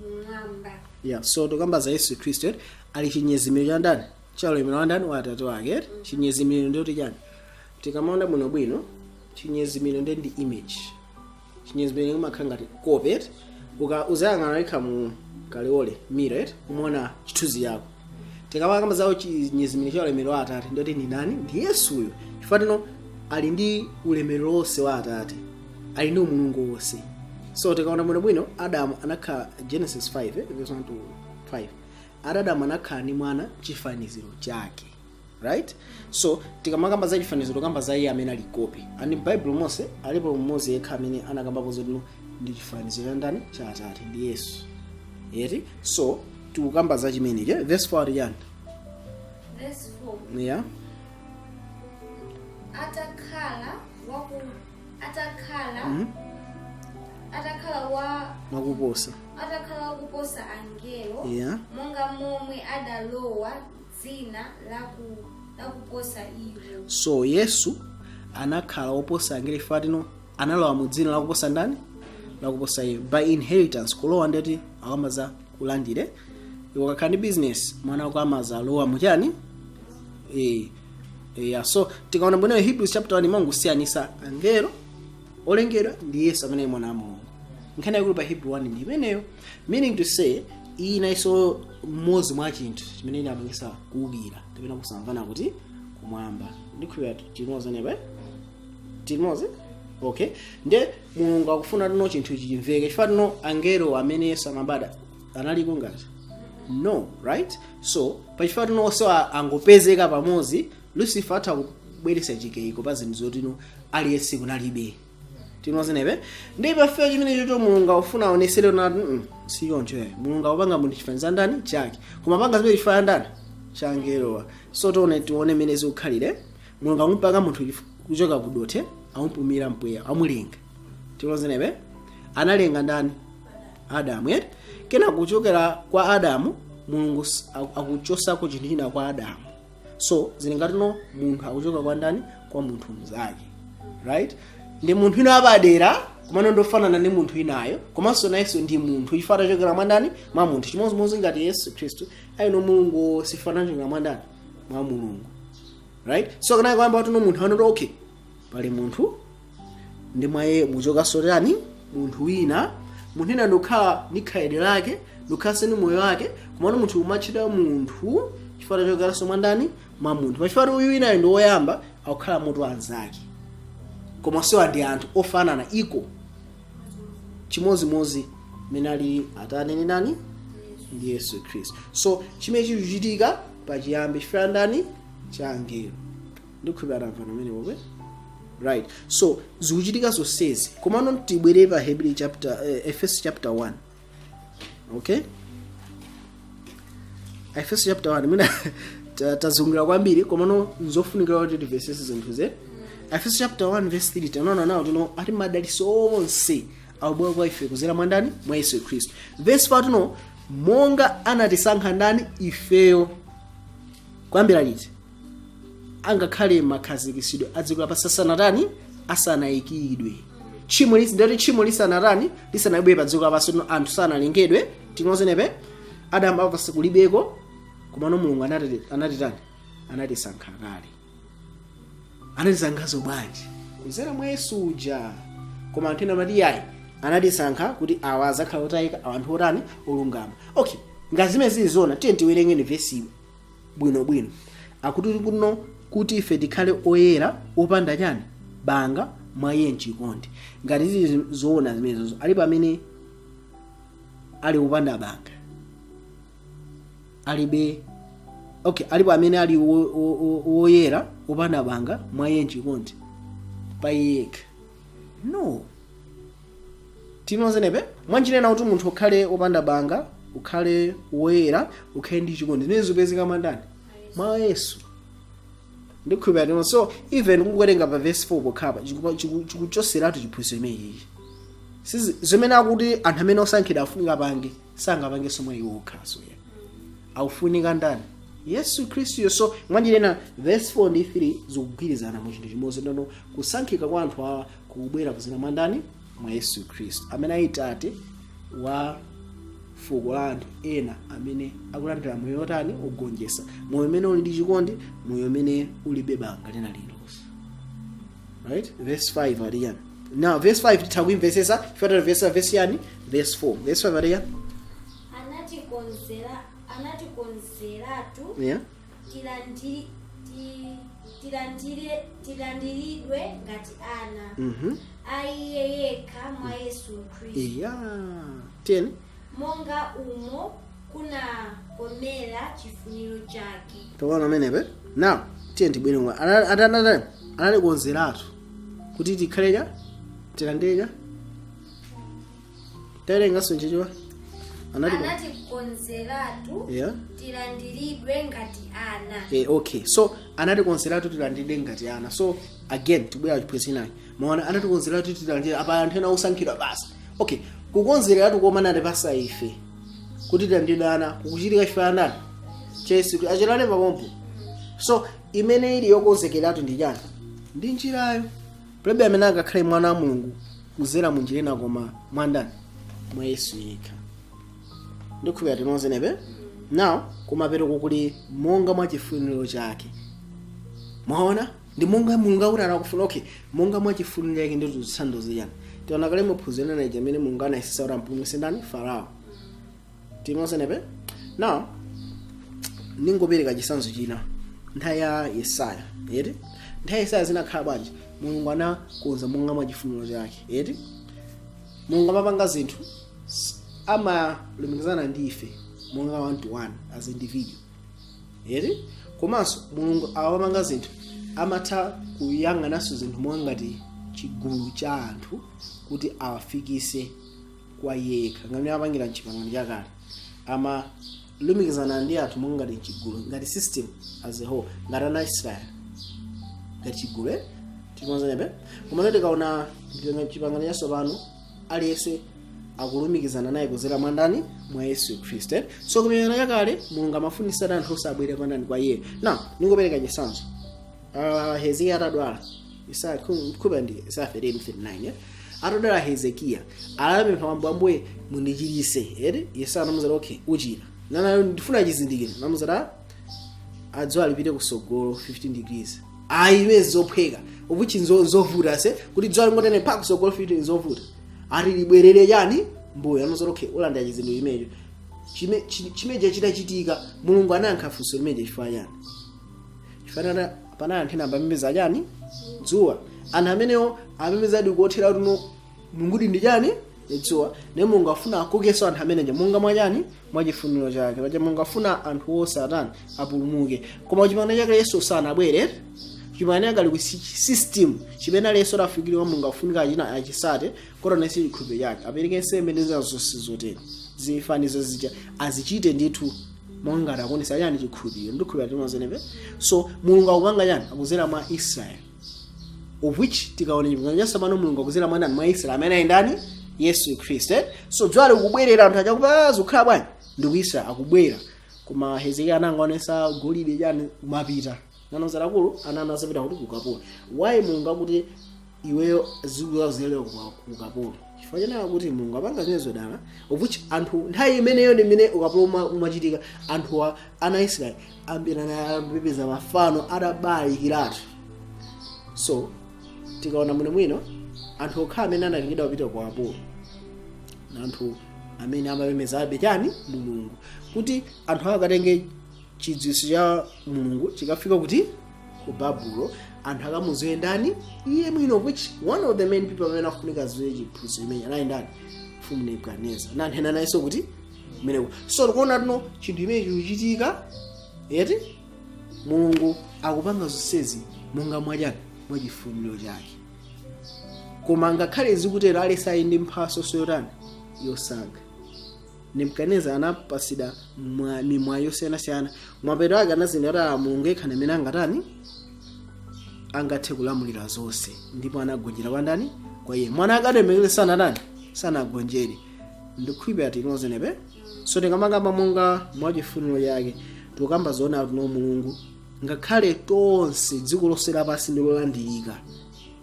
mmwamba. Yeah, so tikamba za Yesu Khristu, eti? Ali chinyezimiro cha ndani? Cha ulemerero wa ndani? Wa Atate wake, eti? Chinyezimiro ndiyoti chani? Tikamaona bwinobwino, chinyezimiro ndiye ndi image. Chinyezimiro imakhala ngati kope, eti? Uka uzayang'ana wekha mu kaliole mirror, eti, umaona chithunzi chako. Tikamakamba zawo chinyezimiro cha ulemerero wa Atate, ndiyoti ndi ndani? Ndi Yesuyo, chifukwa tino ali ndi ulemerero wonse wa Atate, ali ndi umulungu wonse. So tikaona bwinobwino, Adamu anakhala, Genesis 5, verse 1 to 5, Adamu anakhala ndi mwana chifaniziro chake, right? So tikamakamba za chifaniziro, tikamba za iye amene ali kope. And m'Baibulo monse alipo mmodzi yekha amene anakambapo zoti ndi chifaniziro cha ndani? Cha Atate, ndi Yesu, eti? So tikukamba za chimenechi. Verse 4 yani? Verse 4. Yeah. Atakhala wa Wakuposa. Atakhala wakuposa angelo, monga momwe adalowa dzina lakuposa iwo. So Yesu anakhala woposa angelo chifukwa tino analowa mu dzina lakuposa ndani? Lakuposa iwo, by inheritance. Kulowa ndeti akamaza kulandire. Iwe ukakhala ndi business, mwana wako amazalowa muchani? Yeah. So tikaona bwino Hebrews chapter 1 imangusiyanisa angelo olengedwa ndi Yesu amene ali mwana wa Mulungu. Nkhani yakulu pa Hebrew 1 ndi imeneyo, meaning to say iyi inayinso mmodzi mwa chinthu chimene inapangisa kuwukira kapena kusamvana kuti kumwamba. Ndikhulupirira timozi nepa timozi. Okay, nde Mulungu akufuna tino chinthu ichi chimveke, chifukwa tino angelo amene Yesu amabada analiko ngati no, right? So pachifukwa tino onse angopezeka pamodzi, Lucifer atha kubweretsa chikayiko pa zinthu zotino aliyense kunalibe tinozenepe. Ndi pafika chimene chocho Mulungu akufuna aonesere nati si choncho eh. Mulungu akupanga munthu chifaniziro ndani? Chake. Koma panga zimene chifana ndani? Cha angelowa. So tione mmene zikukhalire. Mulungu akumupanga munthu kuchoka ku dothi, amupumira mpweya, amulenga. Tinozenepe, analenga ndani? Adamu, eti? Kena kuchokera kwa Adamu, Mulungu akuchosako chinthu china kwa Adamu. So zili ngati no munthu akuchoka kwa ndani? Kwa munthu mnzake, right? Ndi munthu ina apadera, komano ndofanana ndi munthu inayo, komanso nayenso ndi munthu ife atachokera mwa ndani? Mwa munthu. Chimodzimodzi ngati Yesu Khristu ayino Mulungu sifana achokera mwa ndani? Mwa Mulungu, right? So kana kuyamba kuti no munthu anoti okay, pali munthu ndi mwaye muchokanso tani? Munthu wina. Munthu wina ndikukhala ndi khalidwe lake, ndikukhalanso ndi moyo wake, komano munthu umachita munthu chifukwa tachokeranso mwa ndani? Mwa munthu. Pachifukwa uyu winayo ndi woyamba, akukhala mutu anzake, koma siwa ndi anthu ofanana iko chimodzimodzi mmene ali Atate ndi ndani? Ndi Yesu Khristu. So chimene chikuchitika pachiyambi chifukwa ndani? Cha angelo. Ndikhulupirira tamvana pamenepo, right? So zikuchitika zonsezi, komano tibwere pa Hebrew chapter, Efeso chapter 1. Okay, Efeso chapter 1, mwina tazungulira kwambiri, komano nzofunikira kuti timvesese zinthu ze. Efeso chapter 1 verse 3, tanaona nawo tino ati madalitso onse akubwera kwa ife kuzera mwa ndani? Mwa Yesu Khristu. Verse 4 tino monga anatisankha ndani? Ifeyo. Kuyambira liti? Angakhale makhazikitsidwe a dziko lapansi asanatani? Asanayikidwe. Tchimo lisi ndati tchimo lisanatani? Lisanabwere pa dziko lapansi, no anthu sanalengedwe. Tinozenepe Adamu apasi kulibeko, komano Mulungu anatitani? Anatisankha kale. Anatisankhazo bwanji? Kuzera mwa Yesu uja. Koma anthu ena amati yayi, Anatisankha kuti awa azakhala otayika, awa anthu otani? Olungama. Okay, ngati zimene zili zona, tiye tiwerengeni vesi bwinobwino. Akuti kuno kuti ife tikhale oyera, opanda chani? Banga mwa iye mchikondi. Ngati zili zoona zimenezozo, alipo amene ali opanda banga? Alibe. Okay, alipo amene ali woyera, opanda banga mwa iye mchikondi, pa iye yekha? No. Tinozenepe mwanjinena kuti munthu ukhale opanda banga, ukhale woyera, ukhale ndi chikondi, zimene zipezeka mwa ndani? Mwa Yesu. Ndikhulupirira tino. So even kungowerenga pa verse 4 pokhapa chikuchoseratu chiphunzitso imeneyi. Zimene akuti anthu amene osankhidwa afunika pange, sangapangenso mwa iwo okhaso ya, akufunika ndani? Yesu Khristuyo. So mwanjinena verse 4 ndi 3 zikugwirizana mu chinthu chimodzi. Ndano kusankhika kwa anthu awa kukubwera kuzina mwa ndani? Mwa Yesu Khristu, amene ali tate wa fuko la anthu ena amene akulandira moyo otani? Ogonjetsa, moyo umene uli ndi chikondi, moyo umene ulibe banga lina lililonse. Right, verse 5 ali yani? Now verse 5 titha kuimvesesa fatata verse yani? Verse 4. Verse 5 ali yani? Anatikonzeratu tilandiridwe ngati ana a iye yekha mwa Yesu Khristu, Yeah, 10. monga umo kunakomera chifuniro chake. Taona amenepe. Now tiye tibwere mwa anatikonzeratu kuti tikhaleja, tilandireja. Tawerenganso nchichiwa anati Anatikonzeratu tilandiridwe ngati ana. Okay, so anatikonzeratu tilandire ngati ana. So again tibwera chiphunzitso inayi. Maona, anatikonzeratu tilandire apa anthu ena osankhidwa basi. Okay, kukonzeratu koma anatipasa ife kuti tilandire ana kukuchitika chifukwa ndani? Yesu. Achirale papompo. So imene ili yokonzekeratu ndi chani? Ndi njirayo. Palibe amene angakhale mwana wa Mulungu kuzera mu njira ina koma mwandani? Mwa Yesu yekha. Ndikhulupirira tinozenepe. Now kumapeto kuli monga mwa chifuniro chake. Mwaona, ndi monga Mulungu akuti anakufuna. Okay, monga mwa chifuniro chake ndi zitsanzo chani? Tiona kale muphunziro ena amene Mulungu anayesesa kuti ampulumutse ndani? Farao. Tinozenepe. Now ningopereka chitsanzo china. Nthawi ya Yesaya, eti? Nthawi ya Yesaya zinakhala bwanji? Mulungu anakonza monga mwa chifuniro chake, eti? Mulungu amapanga zinthu, amalumikizana ndi ife monga one to one as individual, eti? Komanso Mulungu amapanga zinthu, amatha kuyang'ananso zinthu monga ngati chigulu cha anthu kuti awafikise kwa iye yekha, ngati apangira mchipangano chakale, amalumikizana ndi anthu monga ngati chigulu, ngati system as a whole, ngati ana Israel, ngati chigulu, eh? Tinozenepe. Koma tikaona chipangano chatsopano, aliyense akulumikizana naye kuzera mwa ndani? Mwa Yesu Khristu, eh? So kumene yakale Mulungu amafunisa anthu osabwere kwa ndani? Kwa iye. Now ningopereka chitsanzo. Hezekiya atadwala, Isaya khupa ndi Isaya 39, eh? Atadwala Hezekiya anapempha mambo, "Ambuye, mundichiritse," eti? Yesaya anamuzati, "Okay, uchira." Nana ndifuna chizindikiro. Namuzati adzuwa lipite kusogolo 15 degrees. Ayi, imene zophweka, upuchi nzovuta se kuti dzuwa lingotene pa kusogolo 15, nzovuta. Ati libwerere chani? Mbuyo. Anazoti, "Okay, ulandira chizindikiro chimenecho." Chimenecho chitachitika, Mulungu anayankha funso limene chifukwa chani? Chifukwa panali anthu ena amapembedza chani? Dzuwa. Anthu amenewo amapembedzadi kuothera tuno Mulungudi ndi chani? Dzuwa. Ne Mulungu afuna akokenso anthu ameneja monga mwa chani? Mwa chifuniro chake. Paja Mulungu afuna anthu onse atani? Apulumuke. Koma chipangano chake Yesu sanabwere. Chipangano chake ali ku system chimene ali Yesu adafikire kwa Mulungu, afunika achina achisate kota nese chikhulupiriro chake, apereke nsembe ndi zina zonse zotero, zifanizo zija azichite ndithu monga ngati akuonesa chani? Chikhulupiriro. Ndikhulupirira tinozenepe. So Mulungu akupanga chani? Akuzera mwa Israel, of which tikaona chipangano chatsopano, Mulungu akuzera mwa ndani? Mwa Israel amene ali ndani? Yesu Khristu, eh? So dzuwa likubwerera, anthu achakupa zikukhala bwanji? Ndi ku Israel akubwera. Koma Hezekiya anangoonesa golide chani, kumapita nanozera akulu ana anazapita kuti kukapolo. Why Mulungu akuti iweyo zikuzalera kukapolo? Chifukwa chanena kuti Mulungu apanga zimene zodala, of which anthu nthawi imeneyo ndi imene ukapolo umachitika. Anthu ana Israeli ambiri anapembedza mafano adabalikiratu. So tikaona bwinobwino, anthu okha amene anatengedwa kupita ku ukapolo Anthu amene amapembezabe chani? Mulungu, kuti anthu akatenge chidziwitso cha Mulungu chikafika kuti? Ku Babulo. Anthu akamuziwe ndani? Iye mwino, which one of the main people amene afunika aziwe chiphunzitso chimene anali ndani? Mfumu Nebukadineza. Na anthu ena nayenso kuti kumeneko. So tikuona tino chinthu chimene chikuchitika yeti Mulungu akupanga zonsezi monga mwachani? Mwachifuniro chake. Koma ngakhale zikutero, aliyense ali ndi mphatso yotani? Yosankha. Nebukadineza anapasidwa mimwayi yosiyanasiyana. Mapeto ake anazindikira kuti Mulungu yekha amene angatani? Angathe kulamulira zonse, ndipo anagonjera kwa ndani? Kwa iye. Mwana akademekere sanatani? Sanagonjere. Ndikhulupirira tinozenepe. So tikamakamba monga mwachifuniro chake, tikukamba zoona kuti no, Mulungu ngakhale tonse dziko lonse lapansi ndi lolandilika,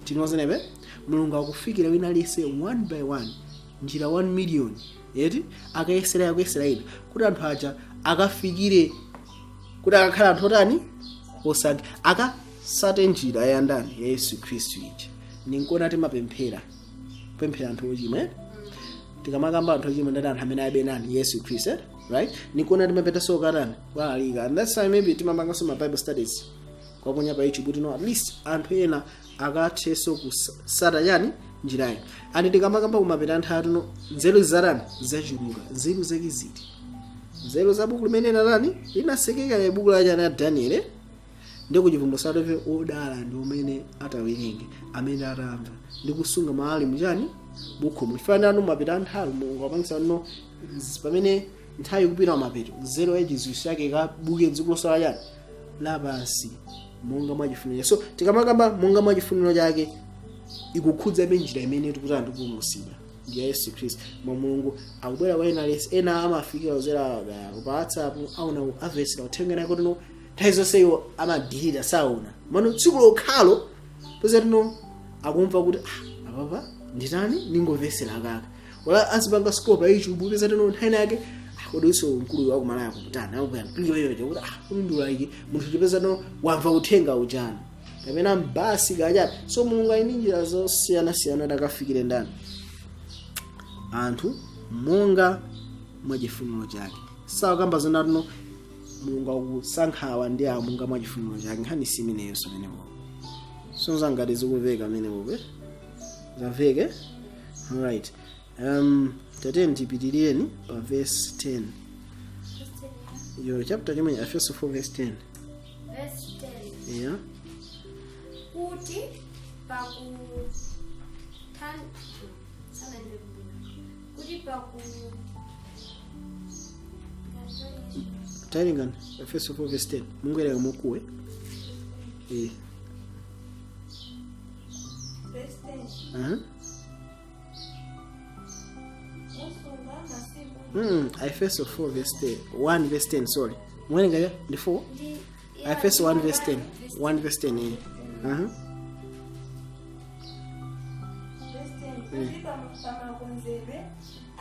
tinozenepe, Mulungu akufikira wina aliyense one by one, njira 1 million yeti akayesera, akuyesera ina kuti anthu aja akafikire, kuti akakhala anthu otani? Osankha, akasate njira ya ndani? Ya Yesu Khristu. Iji ninkona timapemphera, kupemphera anthu ochimwa, eh? Tikamakamba anthu ochimwa, ndati anthu amene abe nani? Yesu Khristu, eh? Right, nikona timapeta so katani? Kwalalika. And that's why maybe timapanganso ma Bible studies kwaponya pa YouTube kuti no, at least anthu ena akathenso kusata chani? Njirayi. And tikamakamba kumapeta anthu atuno, nzeru zatani? Zachuluka. Nzeru zake ziti? Nzeru za buku limene natani? Linasekeka ya buku la chani? Ya Daniel. Ndi kuchivumbulutso odala ndi umene atawerenge, amene atamva ndi kusunga maali muchani? Bukhumu. Ifanano mapita nthawi, Mulungu apangisa no pamene nthawi ikupita mapeto, nzeru ya chidziwitso chake ikabuke dziko lonse la chani? Lapansi, monga mwachifuniro. So tikamakamba monga mwachifuniro chake, ikukhudzabe njira imene tikutani? Tikupulumutsidwa ndi ya Yesu Khristu. Mwa Mulungu akubwera kwa ena aliyense. Ena amafikira kuzera pa WhatsApp, aona, avesera uthenga nako tino nthawi zonse iwo amadirira saona mano tsiku lokhalo peza tino akumva kuti ah, apapa nditani? Ningomvesera kaka wala azipanga scope pa YouTube, peza tino nthawi yake, ah, kodi uso mkulu wakumalaya kukutani akuyampiyoyoyo kuti ah, kodi ndiulaike munthu chipeza no wamva uthenga ujani kapena mbasi kachani. So Mulungu ali ndi njira zosiyanasiyana takafikire ndani? Anthu, monga mwachifuniro chake. Sakamba zonatino Mulungu akusankhawa ndi awo monga mwachifuniro chake. Nkhani si imeneyonso menepo. Sonza ngati zikumveka amenepope, zamveke? Alright, tateni tipitiriyeni pa verse 10 yo chapter chimwe, Efeso 4 verse 10. Verse 10. Yeah. Kuti paku tan sana ndikumbukira. Kuti paku Taringani Efeso 4 verse 10, mungowerenga mokuwe, eh. Verse 10. Musunga masiku. Efeso 4 verse 10, 1 verse 10, sorry. Muwerenga ya ndi 4? Ndi Efeso 1 verse 10, 1 verse 10, eh. Verse 10. Kuti pamakonzedwe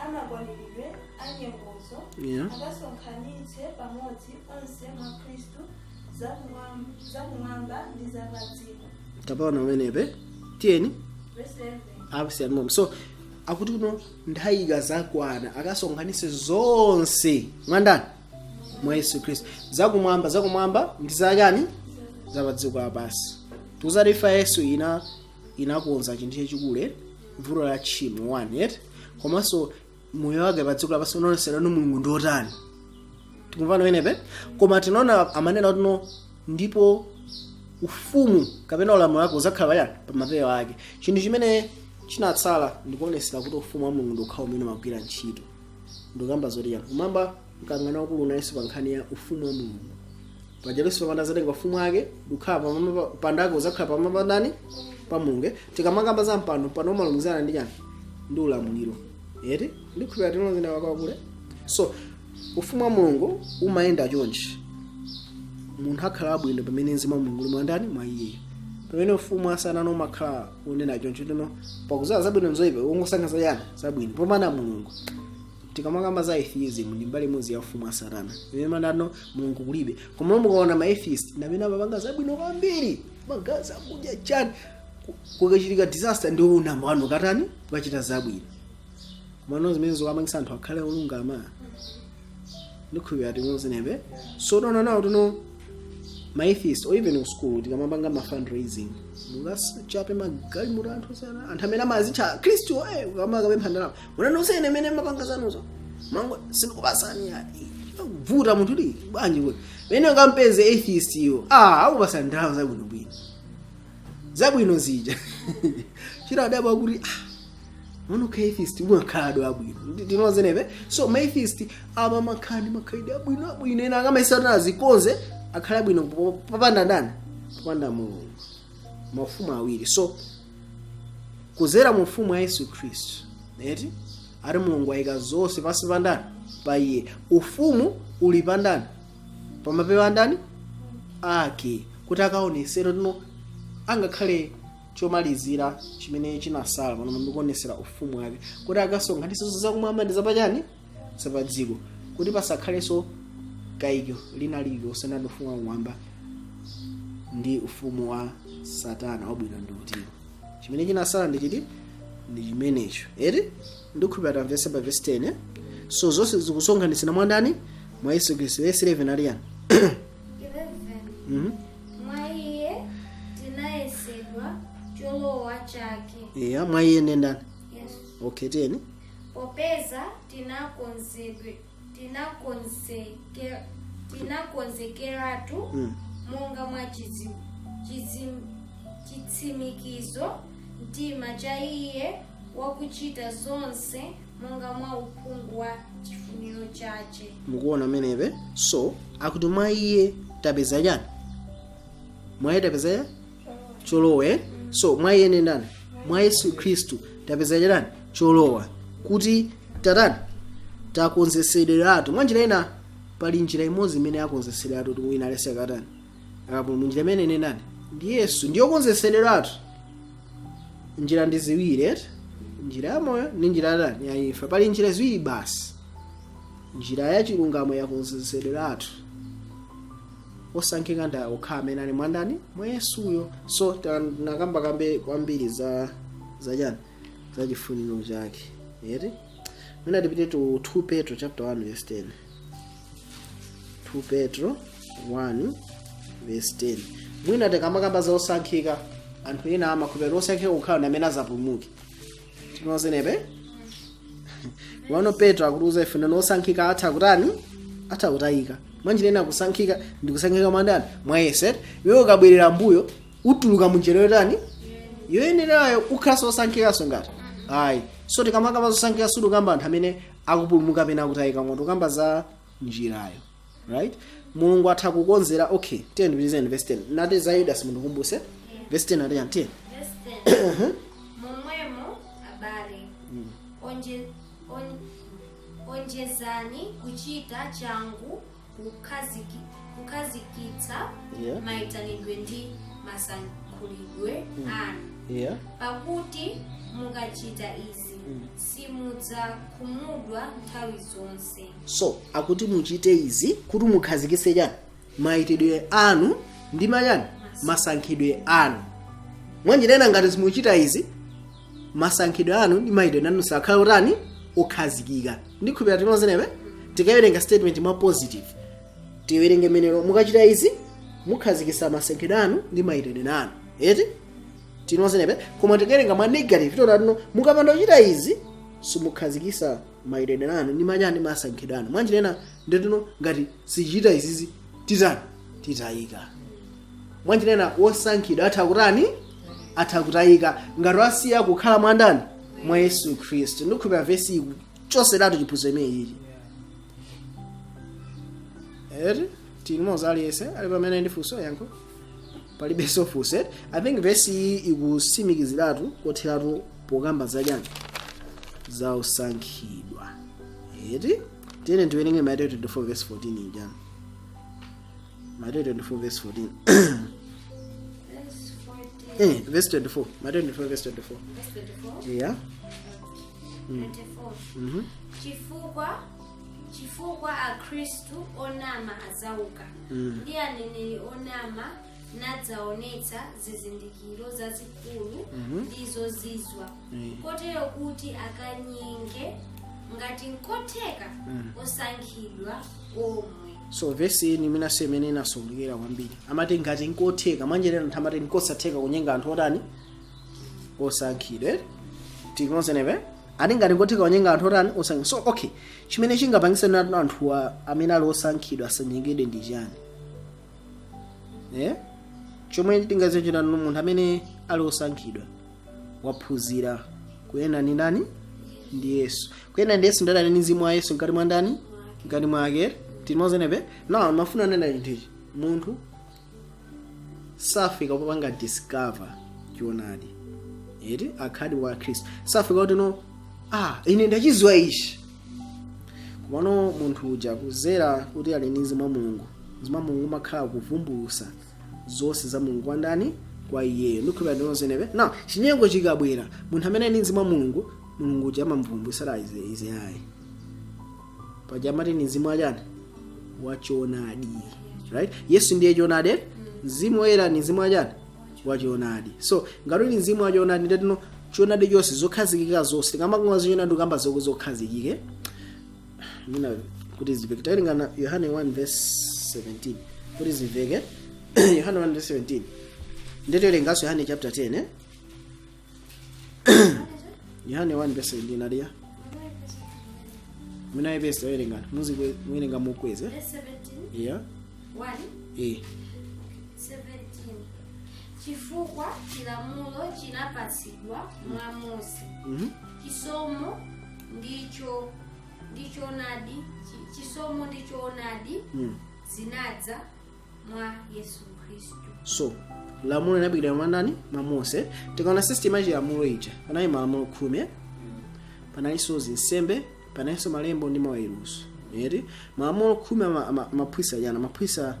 amakwaniridwe anyengozo akasonkhanitse pamodzi onse mwa Khristu zakumwamba ndi zapadziko. Tapaona pamenepe, tiyeni. Verse 11. Apsi so akuti kuno nthawi ikazakwana akasonkhanitse zonse mwandani? Mwa Yesu Khristu, zakumwamba, zakumwamba ndi zachani? Zapadziko lapansi. Tikuzati ifa Yesu ina inakonza chinthu chachikulu, vuto la tchimo 1 yet komanso moyo wake pa dziko lapansi unaonesera no Mulungu ndi otani. Tikumvana pamenepe? Koma tinaona amanena kuti no, ndipo ufumu kapena ulamuliro wake uzakhala pachani? Pa mapewa ake. Chinthu chimene chinatsala ndikuonesera kuti ufumu wa Mulungu ndikukhala umene umagwira ntchito. Ndikamba zoti chani? Kumamba mkangano wakulu unayenso pa nkhani ya ufumu wa Mulungu. Paja Lucifer pamene azatenga ufumu wake ndikukhala pamwamba, mpando wake uzakhala pamwamba pa ndani? Pa Mulungu. Tikamakamba za mpando, mpando umalumikizana ndi chani? Ndi ulamuliro eti. Ndikhulupirira tinozina wakakule. So ufumu wa Mulungu umayenda chonchi: munthu akhala abwino pamene mzimu wa Mulungu uli mwandani? Mwa iyeyo. Pamene ufumu wa Satana umakhala unena choncho tino pakuzala zabwino nzoyipa, ungosankha zachani? Zabwino, popanda Mulungu. Tikamakamba za atheism, ndi mbali imodzi ya ufumu wa Satana imene mandano Mulungu kulibe. Koma mukaona ma atheist ndamene amapanga zabwino kwambiri, magazi akudya chani, kukachitika disaster ndi unamba wanu katani? Kukachita zabwino. Mwana zimene zokamangisa anthu akhale olungama. Ndikhulupirira timozenebe. So tona nawo tuno ma atheist or even school, tikamapanga ma fundraising, mungachape magalimoto anthu osiyana, anthu amene amazitcha Khristu, ukamakapempha ndalama, munanonsene amene mapanga zanuzo mango sindikupasani ya vuta munthu li bwanji kuti mene ukampeze atheist iwo, akupasani ndalama zabwinobwino, zabwino zija chidadabwa kuti muno ka atheist umakhala abwino tinozenepe. So ma atheist ama makhala ndi makhalidwe abwino abwino, ena akamaisana azikonze akhale abwino popanda ndani? Popanda Mulungu. Mafumu awiri. So kuzera mu ufumu wa Yesu Khristu, eti, ati Mulungu ayika zonse pansi pa ndani? Pa iye. Ufumu uli pa ndani? Pamapewa ndani ake, kuti akaonesere tino angakhale chomalizira chimene chinasala pano, ndikuonesera ufumu wake, kuti akasonkhanitse zakumwamba ndi zapachani, zapadziko, kuti pasakhalenso kayiko lina lililonse ndi ufumu wakumwamba ndi ufumu wa Satana, wabwino ndi utiwo. Chimene chinasala ndi chiti? Ndi chimenecho, eti? Ndikhulupirira tamvesa pa verse 10, eh? So zonse zikusonkhanitsira mwa ndani? Mwa Yesu Khristu. Verse 11 ali yani? 11. Mwa iye tinayesedwa cholowa chake. Yeah, mwa iye ndi ndani? Yesu. Okay, 10. Popeza tinakonzekeratu monga mwa chitsimikizo mtima cha iye wakuchita zonse monga mwa uphungu wa chifuniro chache. Mukuona amenepe? So akuti mwa iye tapeza chani? Mwa iye tapeza chani? Cholowa, eh? So mwa iye ndi ndani? Mwa Yesu Khristu tapeza chani? Cholowa. Kuti tatani? Takonzesedweratu. Mwa njira ina, pali njira imodzi imene yakonzesedweratu kuti wina alese akatani, akapo munjira imene ine ndani? Ndi Yesu. Ndiyokonzesedweratu. Njira ndi ziwiri, eti? Njira ya moyo ndi njira yatani? Ya imfa. Pali njira ziwiri basi. Njira ya chilungamo yakonzesedweratu, osankhika ndi okha amene ali mwandani? Mwa Yesuyo. So tinakamba kambe kwambiri za zachani, za chifuniro chake, eti? Mwina tipite to 2 Petro chapter 1 verse 10. 2 Petro 1 verse 10. Mwina tikamakamba za osankhika, anthu ena amakhulupirira osankhika kukhala ndi amene azapulumuke. Tinozenepe wano Petro akutiuza ife nano osankhika atha kutani? Atha kutayika. Mwanjira ina, kusankhika ndi kusankhika mwandani? Mwa Yesu, eti? Iwe ukabwerera mbuyo, utuluka munjira yotani? Yoyenerayo, ukhalanso osankhikanso ngati ayi. So tikamakamba zosankhika, sitikamba anthu amene akupulumuka pena akutayika, koma tikamba za njirayo, right? Mulungu atha kukonzera. Okay, 10 tipitizeni verse 10. Nati za Yudas, mundikumbuse verse 10 ati yani? 10. Verse 10. Momwemo abale, onjezani kuchita changu kukhazikitsa mayitanidwe ndi masankhulidwe anu, pakuti mukachita izi simudzakhumudwa nthawi zonse. So akuti muchite izi kuti mukhazikitse chani? Mayitidwe anu ndi machani? Masankhidwe anu. Mwanjira ina, ngati simuchita izi, masankhidwe anu ndi mayitidwe anu sakhala utani? Okhazikika. Ndikhulupirira tinozenepe. Tikawerenga statement mwa positive, tiwerenge menero: mukachita izi, mukhazikitsa masankhidwe anu ndi mayitidwe anu, eti? Tinozenepe. Koma tikawerenga mwa negative, tiona tino mukapanda kuchita izi, simukhazikitsa mayitidwe anu ndi machani? Masankhidwe anu. Mwanjira ina, nditino ngati sichita izizi, titani? Titayika. Mwanjira ina, wosankhidwa atha kutani? Atha kutayika ngati wasiya kukhala mwandani? Mwa Yesu Khristu. Ndikhulupirira vesi iyi kuchoseratu chiphunzitso imene ichi, eti? Tilimoza aliyense ali pamene ndi funso, yankho palibenso funso, eti? I think vesi iyi ikusimikiziratu kotheratu pokamba zachani? Za osankhidwa, eti? Tiyene tiwerenge Mateyu 24 verse 14 ijani. Mateyu 24 verse 14. Verse 14. Verse 24. Mateyu 24 verse 24. Verse 24. Yeah. 24. Chifukwa akhristu onama adzauka ndi aneneri onama, nadzaonetsa zizindikiro zazikulu ndi zozizwa, kotero kuti akanyenge Ngati nkotheka, osankhidwa omwe. So vesi iyi imenaso imene inasokonekera kwambiri. Amati ngati nkotheka, mwanjira anthu amati nkosatheka kunyenga anthu otani? Osankhidwa. Tikuonsenepe ati ngati nkotheka kunyenga anthu otani? Osankhidwa. So okay, chimene chingapangise nati anthu amene ali osankhidwa asanyengedwe ndi chani? Eh, chomwe tingazichita, munthu amene ali osankhidwa waphunzira kuyenda ndi ndani? Ndi Yesu. Kuyenda ndi Yesu ndadani? Ndi mzimu wa Yesu mkati mwa ndani? Mkati mwake. Timozenepe now mafuna nena chinthu ichi: munthu safika popanga discover choonadi eti akhadi wa Khristu, safika kuti, "No, ah, ine ndachiziwa ichi." Komano munthu uja kuzera kuti ali ndi mzimu wa Mulungu, mzimu wa Mulungu umakhala kuvumbulusa zonse za Mulungu kwa ndani? Kwa iyeyo. Ndikhulupirira ndinozenepe now chinyengo chikabwera, munthu amene ali ndi mzimu wa Mulungu, Mulungu uja amamvumbusira ize ize ayi. Paja amati ni mzimu wachani? Wachoonadi, right? Yesu ndiye choonadi. Mzimu Woyera ni mzimu wachani? Wachoonadi. So ngati uli mzimu wachoonadi, ndetino choonadi chonse, zokhazikika zonse. Tikamakonga zochoonadi, ukamba zoko zokhazikike mina kuti ziveke. Tawerengana Yohane 1 verse 17 kuti ziveke. Yohane 1 verse 17, ndetowerenganso Yohane chapter 10, eh? Yohane 1 verse 17 aliya mina ipesi. Tawerengana muwerenga mukweze. Verse 17. Yeah. 1. Eh. 17: Chifukwa chilamulo chinapatsidwa mwa Mose, chisomo ndicho ndichoonadi chisomo ndi choonadi zinadza mwa Yesu Khristu. So lamulo linapikidwa mwa ndani? Mwa Mose. Tikaona system ya chilamulo ija, panali malamulo 10, eh? Panalinso zinsembe, panalinso malembo ndi maweruzo, eti? Malamulo 10 amaphunzitsa chani? Amaphunzitsa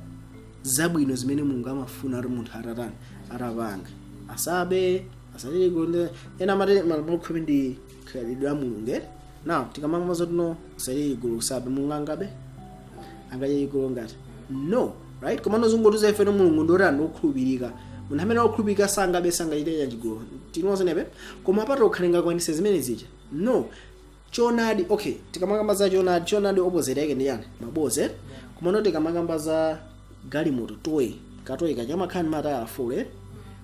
zabwino zimene Mulungu amafuna kuti munthu atatani? Atapanga. Asabe, asalire gonde. Ena amati malamulo 10 ndi khalidwe la Mulungu, eti? Now tikamanga zotino usalire igulu, usabe, Mulungu angabe? Angadye igulu ngati? No, right? Komano zungotiza ife no Mulungu ndoti okhulupirika. Munthu amene okhulupirika sangabe, sangachite chigolo. Tinozenepe koma apato ukhale ngakwanise zimene zija? No. Choonadi, okay, tikamakamba za choonadi, choonadi opposite yake ndi yani? Maboza, eh? Komano tikamakamba za galimoto, toy, katoy kachamakhala ndi matayala 4, eh?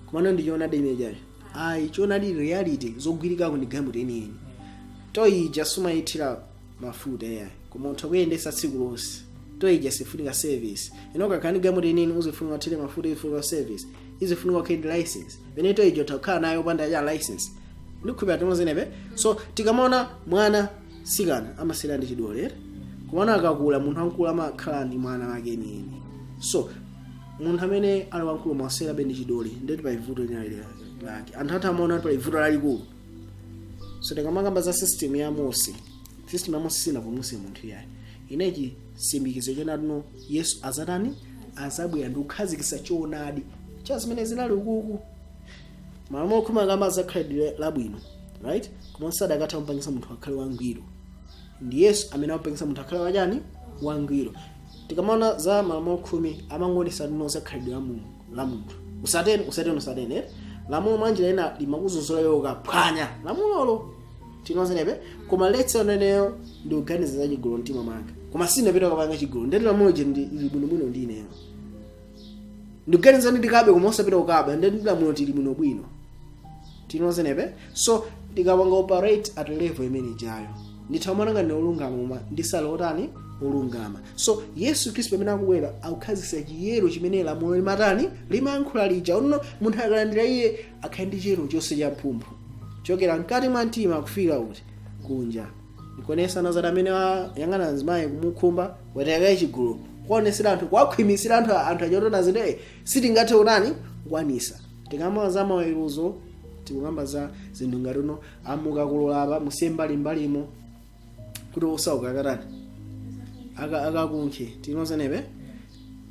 Komano ndi choonadi imene chayo? Ayi. Choonadi, reality, zogwirikako ndi galimoto yeniyeni. Toy ija sumayithira mafuta yayi, koma utha kuyendesa tsiku lonse. Toy ija sifunika service. Ino kakhala ndi galimoto yeniyeni, uzifunika uthire mafuta, izifunika service, izifunika ukhale ndi license. Pene toy ija utha kukhala nayo opanda ya license. Ndikhulupirira timozenepe. So tikamaona mwana sikana amasera ndi chidole, komano akakula, munthu wamkulu amakhala ndi mwana wake yeniyeni. So munthu amene ali wamkulu mwaserabe ndi chidole, ndeti pali vuto linali lake. Anthu athu amaona kuti pali vuto lalikulu. So tikamakamba za system ya Mose, system ya Mose sinapumuse munthu yayi. Inechi simbikizo chonatino Yesu azatani? Azabwera ndi kukhazikitsa choonadi cha zimene zinali ukuku. Malamulo 10 akamba zakhalidwe labwino, right? Koma sadakatha kumupangisa munthu akhale wangwiro. Ndi Yesu amene amupangisa munthu akhale wachani? Wangwiro. Tikamaona za malamulo 10, amangonesa tino za khalidwe la munthu: usatene, usatene, usatene, eh? Lamulo mwanjira ina limakuzuzula iwe ukaphwanya lamulolo. Tinozenepe koma let's oneneyo ndikuganiza za chigolo mtima mwanga, koma sindinapita kapanga chigolo, ndeti lamulo je ndi ili bwinobwino ndi ineyo. Ndikuganiza ndi ndikabe, koma osapita kukaba, ndeti lamulo tili bwinobwino. Tinozenepe. So ndikapanga operate at level imene ijayo, nditha nga ndi olungama, koma ndisali otani? Olungama. So Yesu Khristu pamene akubwera, akukhazikitsa chiyero chimene lamulo limatani? Limayankhula lija. Uno munthu akalandira iye, akhale ndi chiyero chonse cha mphumphu, chokera mkati mwa mtima kufika kuti? Kunja. Nkonesa nazati amene yang'ana mzimayi kumukhumba watayakaye chigulu, kuonesera anthu, kuwakhwimisira anthu, anthu achotona zinthu, sitingathe kutani? Kukwanisa. Tikamba za maweruzo, tikukamba za zinthu ngati uno amukakulola apa, musiye mbali mbalimo kuti osauka akatani? Akakunkhe. Tinozenepe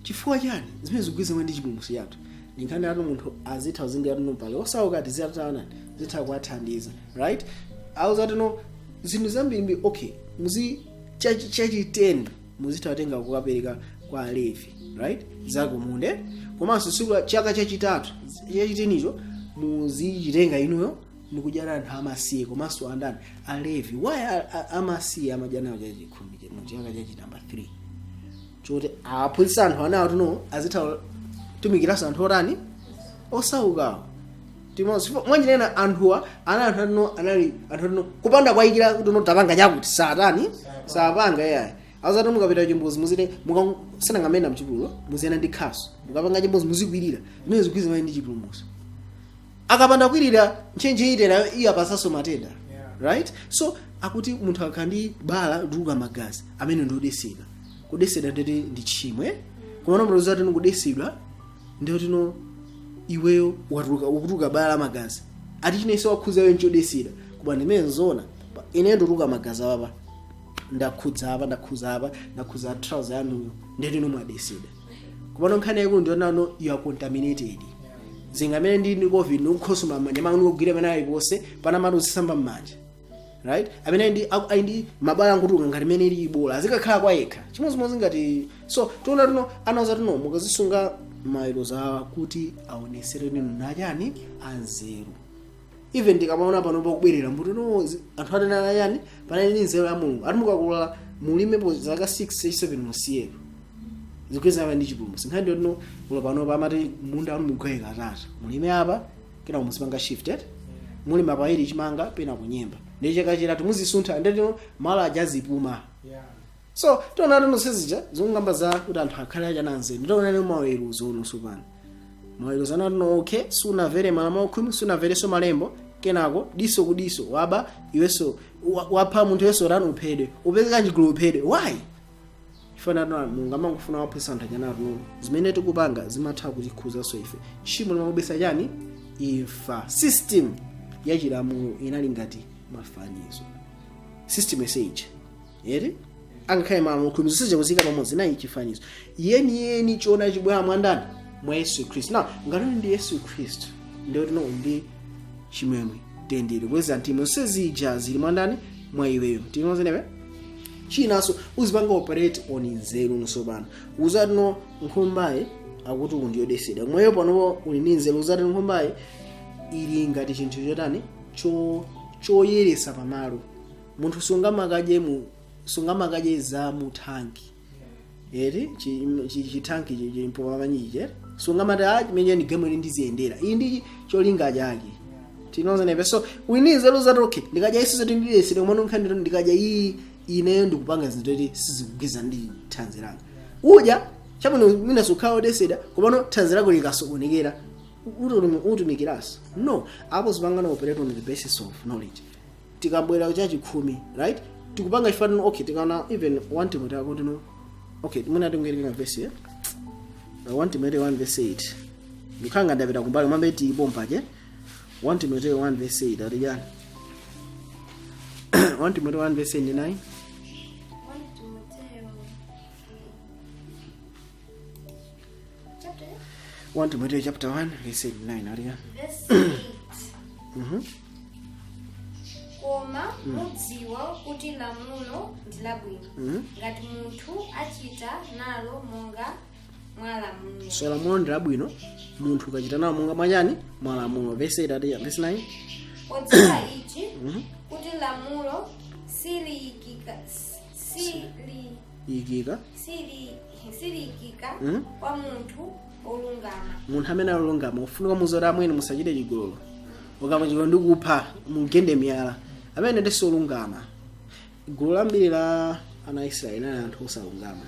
chifukwa chani zimene zikugwirizana ndi chipulumutso chathu? Ninkhani atu munthu azitha kuzingira tuno pale osauka, tizatana, zitha kuwathandiza, right? Auza tuno zinthu zambirimbiri. Okay, muzi chachi 10 muzitha kutenga kukapereka kwa Alevi, right? Zakumunde, komanso tsiku la chaka chachitatu, chachitenicho muzichitenga inuyo. Ndikudyana anthu amasiye komanso andani? Alevi. Why amasiye amadya nawo chachikhumi mu chaka chachi number 3? Choti aphunzitsa anthu anawo tino azitha tumikiranso anthu otani? Osaukawo. Mwanjinena anthuwa ana anthu atino anali anthu atino kupanda kwayikira kuti no tapanga chakuti satani sapanga yayi. Azati mukapita chimbuzi muzite mukasanangamena mchipululu, muziyenda ndi khasu, mukapanga chimbuzi muzikwirira zimene zikwiza ndi chipulumutso. Akapanda kwirira, ntchentche itera iyo apasanso matenda. Right, so akuti munthu akakhala ndi bala lituluka magazi, amene ndi odesedwa. Kudesedwa ndeti ndi tchimwe, koma mlozi ati kudesedwa ndiyoti no iweyo watuluka, ukutuluka bala la magazi, ati chinense wakhuza iwe nchodesedwa. Koma ndimene nzona ine ndituluka magazi apa, ndakhudza apa, ndakhuza apa, ndakhuza trouser yanuyo, ndeti no mwadesedwa. Koma nkhani yaikulu ndiyonano you are contaminated. Zingamene ndi COVID, ndikukhosoma m'manja manga, ndikugwira pamene aliponse pana mati uzisamba m'manja, right? Amene ndi ali ndi mabala angotuluka ngati mene ili Ebola, azikakhala kwa yekha chimodzimodzi ngati. So tiona tuno anauza tuno mukazisunga maweruzo awa kuti aonesere ninu nachani? Anzeru. Even ndikamaona pano pakubwerera mbuto no anthu atena yani panali ndi nzeru ya Mulungu, ati mukakolola mulimepo zaka 6 7, musiyeko zikweza ndi chipulumutso. Nkhani ndiyo tino ulo pano pamati munda wanu mugawe katatu, mulime apa, kena muzipanga shifted, mulima pawiri chimanga, pena kunyemba, ndi chaka chitatu muzisuntha, ndetino malo aja azipuma. So tiona tino sizija zikungamba za kuti anthu akhale achana anzeru. Nditaona ni maweruzo uno sopano maweruzo ana tino okay, sunavere malamulo khumi, sunaverenso malembo, kenako diso ku diso, waba iwenso, wapha munthu iwenso, rani uphedwe, upezeka chigulu uphedwe. Why? Chifana tino Mulungu amangofuna waphunzitsa anthu achana tino zimene tikupanga zimatha kutikhuzanso ife. Tchimo limabwesa chani? Imfa. System yachilamulo inali ngati mafanizo, system eseija eri angakhale malamulo khumi zonse kuzika pamodzi nayi chifanizo yeniyeni chiona chibwera mwandani? Mwa Yesu Khristu. Now ngati uli ndi Yesu Khristu, ndiyo tino ndi chimwemwe, mtendere, kweza mtima, zonse zija zili mwandani? Mwa iweyo. Tinozenewe chinanso uzipanga operate on nzeru nsopano. Uzati no nkhumbayi akuti uku ndiyodesedwa mweyo, panopo uli ndi nzeru, uzati nkhumbayi ili ngati chinthu chotani? Choyeresa pamalo. Munthu sungamakadye mu sungamakadye za mu thanki eri chithanki chimpopamanyiche, sungamati a chimene ndi gamwe ndiziyendera iyi ndi cholinga chake. Tinozenepe so uli ndi nzeru zati okay, ndikadya isu zoti ndidesere, komano nkhani nditi ndikadya iyi ineyo ndikupanga zinthu zoti sizikugwiza ndi thanzi langa. Udya chabwino, mwina sukhala odeseda, komano thanzi lako likasokonekera utumikiranso no. Apo zipangana operate on the basis of knowledge. Tikabwera chachikhumi, right, tikupanga chifanano. Okay, tikaona even 1 Timothy akuti no, okay, mwina tingoyerekera verse, eh? 1 Timothy 1 verse 8, ndikhanga ndapita kumbali mwambe tiyipompa che 1 Timothy 1 verse 8 ati chani? 1 Timothy 1 verse 9. 1 Timoteo chapter 1 Timothy chapter 1 verse 9 ati chani? Verse 8. Koma mudziwa kuti lamulo ndi labwino ngati munthu achita nalo monga mwa lamulo. So lamulo ndi labwino munthu ukachita nalo monga mwachani? Mwa lamulo. Verse 8 ati, verse 9. Podziwa ichi, kuti lamulo siliyikika sili Ikika. Siliyikika kwa munthu olungama. Munthu amene alolungama ufunika muzoti amwene musachite chigololo, ukama chigololo ndi kupha, mugende miyala, amene ndi solungama. Gulu lambiri la ana a Israeli anali anthu osalungama,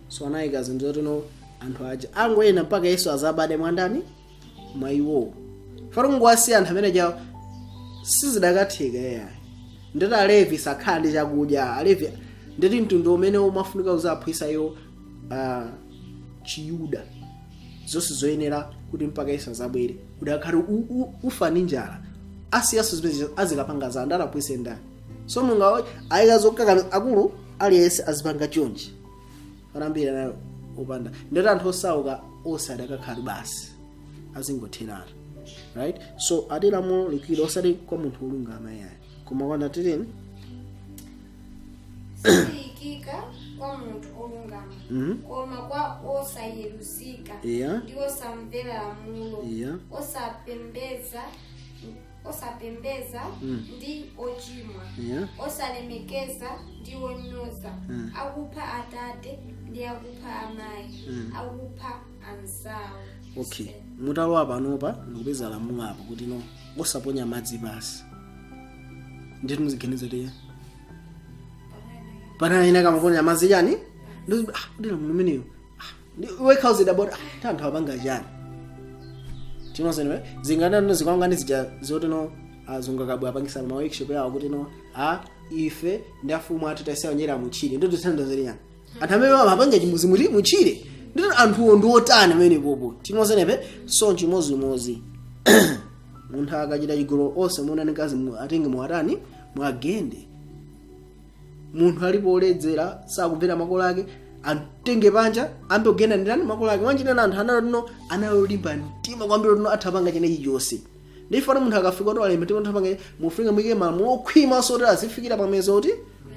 so anayika zinthu zotino anthu aja angoyenda mpaka Yesu azabade mwandani? Mwa iwowo. Fano kungowasiya anthu amene jawo sizidakatheka yayi. Ndati Alevi sakhala ndi chakudya. Alevi ndati mtundu umene umafunika uzaphwisa iwo Chiyuda zonse zoyenera kuti mpaka Yesu azabwere kuti akhale ufa ndi njala, asiyaso zimene azikapanga za ndalaphwise ndani? So Mulungu ayika zokakamiza akulu, aliyense azipanga chonchi panambiri nayo opanda. Ndati anthu osauka osadakakhala basi azingotheratu, right? So ati lamulo likira osati kwa munthu wolungama yayi, koma kwa tilini. Siliyikika kwa munthu olungama, koma kwa osayeruzika ndi osamvera lamulo, osapembedza. Osapembeza ndi ochimwa, osalemekeza ndi onyoza, akupha atate ndi akupha amayi, akupha anzawo. Okay, mutalowa panopa ndikupeza lamulo apo kuti no, osaponya madzi pasi. Nditi muziganiza tiye panali kamaponya madzi chani, ah, kuti lamulo limeneyo, ah, wekhauzida bota, ah, tanthu apanga chani tinozenewe zingatano zikwangani zija zoti no, azungu akabwe apangisa ma workshop yawo kuti no, a ife ndi afumu athu tasiyanyera mutchire, ndito tithandazere yani anthu amene amapanga chimuzi muti mutchire, ndito anthuwo ndi otani amene popo tinozenepe. So chimozimozi munthu akachita chigololo, onse muona ndi mkazi atenge muatani, muagende. Munthu alipo oledzera, sakumvera makolo ake, amtenge panja, ambe kugenda ndani makolo ake mwanjitana. Anthu analo analolimba mtima kwambiri tino atha panga chinechi chonse. Ndifana munthu akafika kuti walemba mtima atha panga, mufunika mwike malamulo okhwima soti azifikira pameza kuti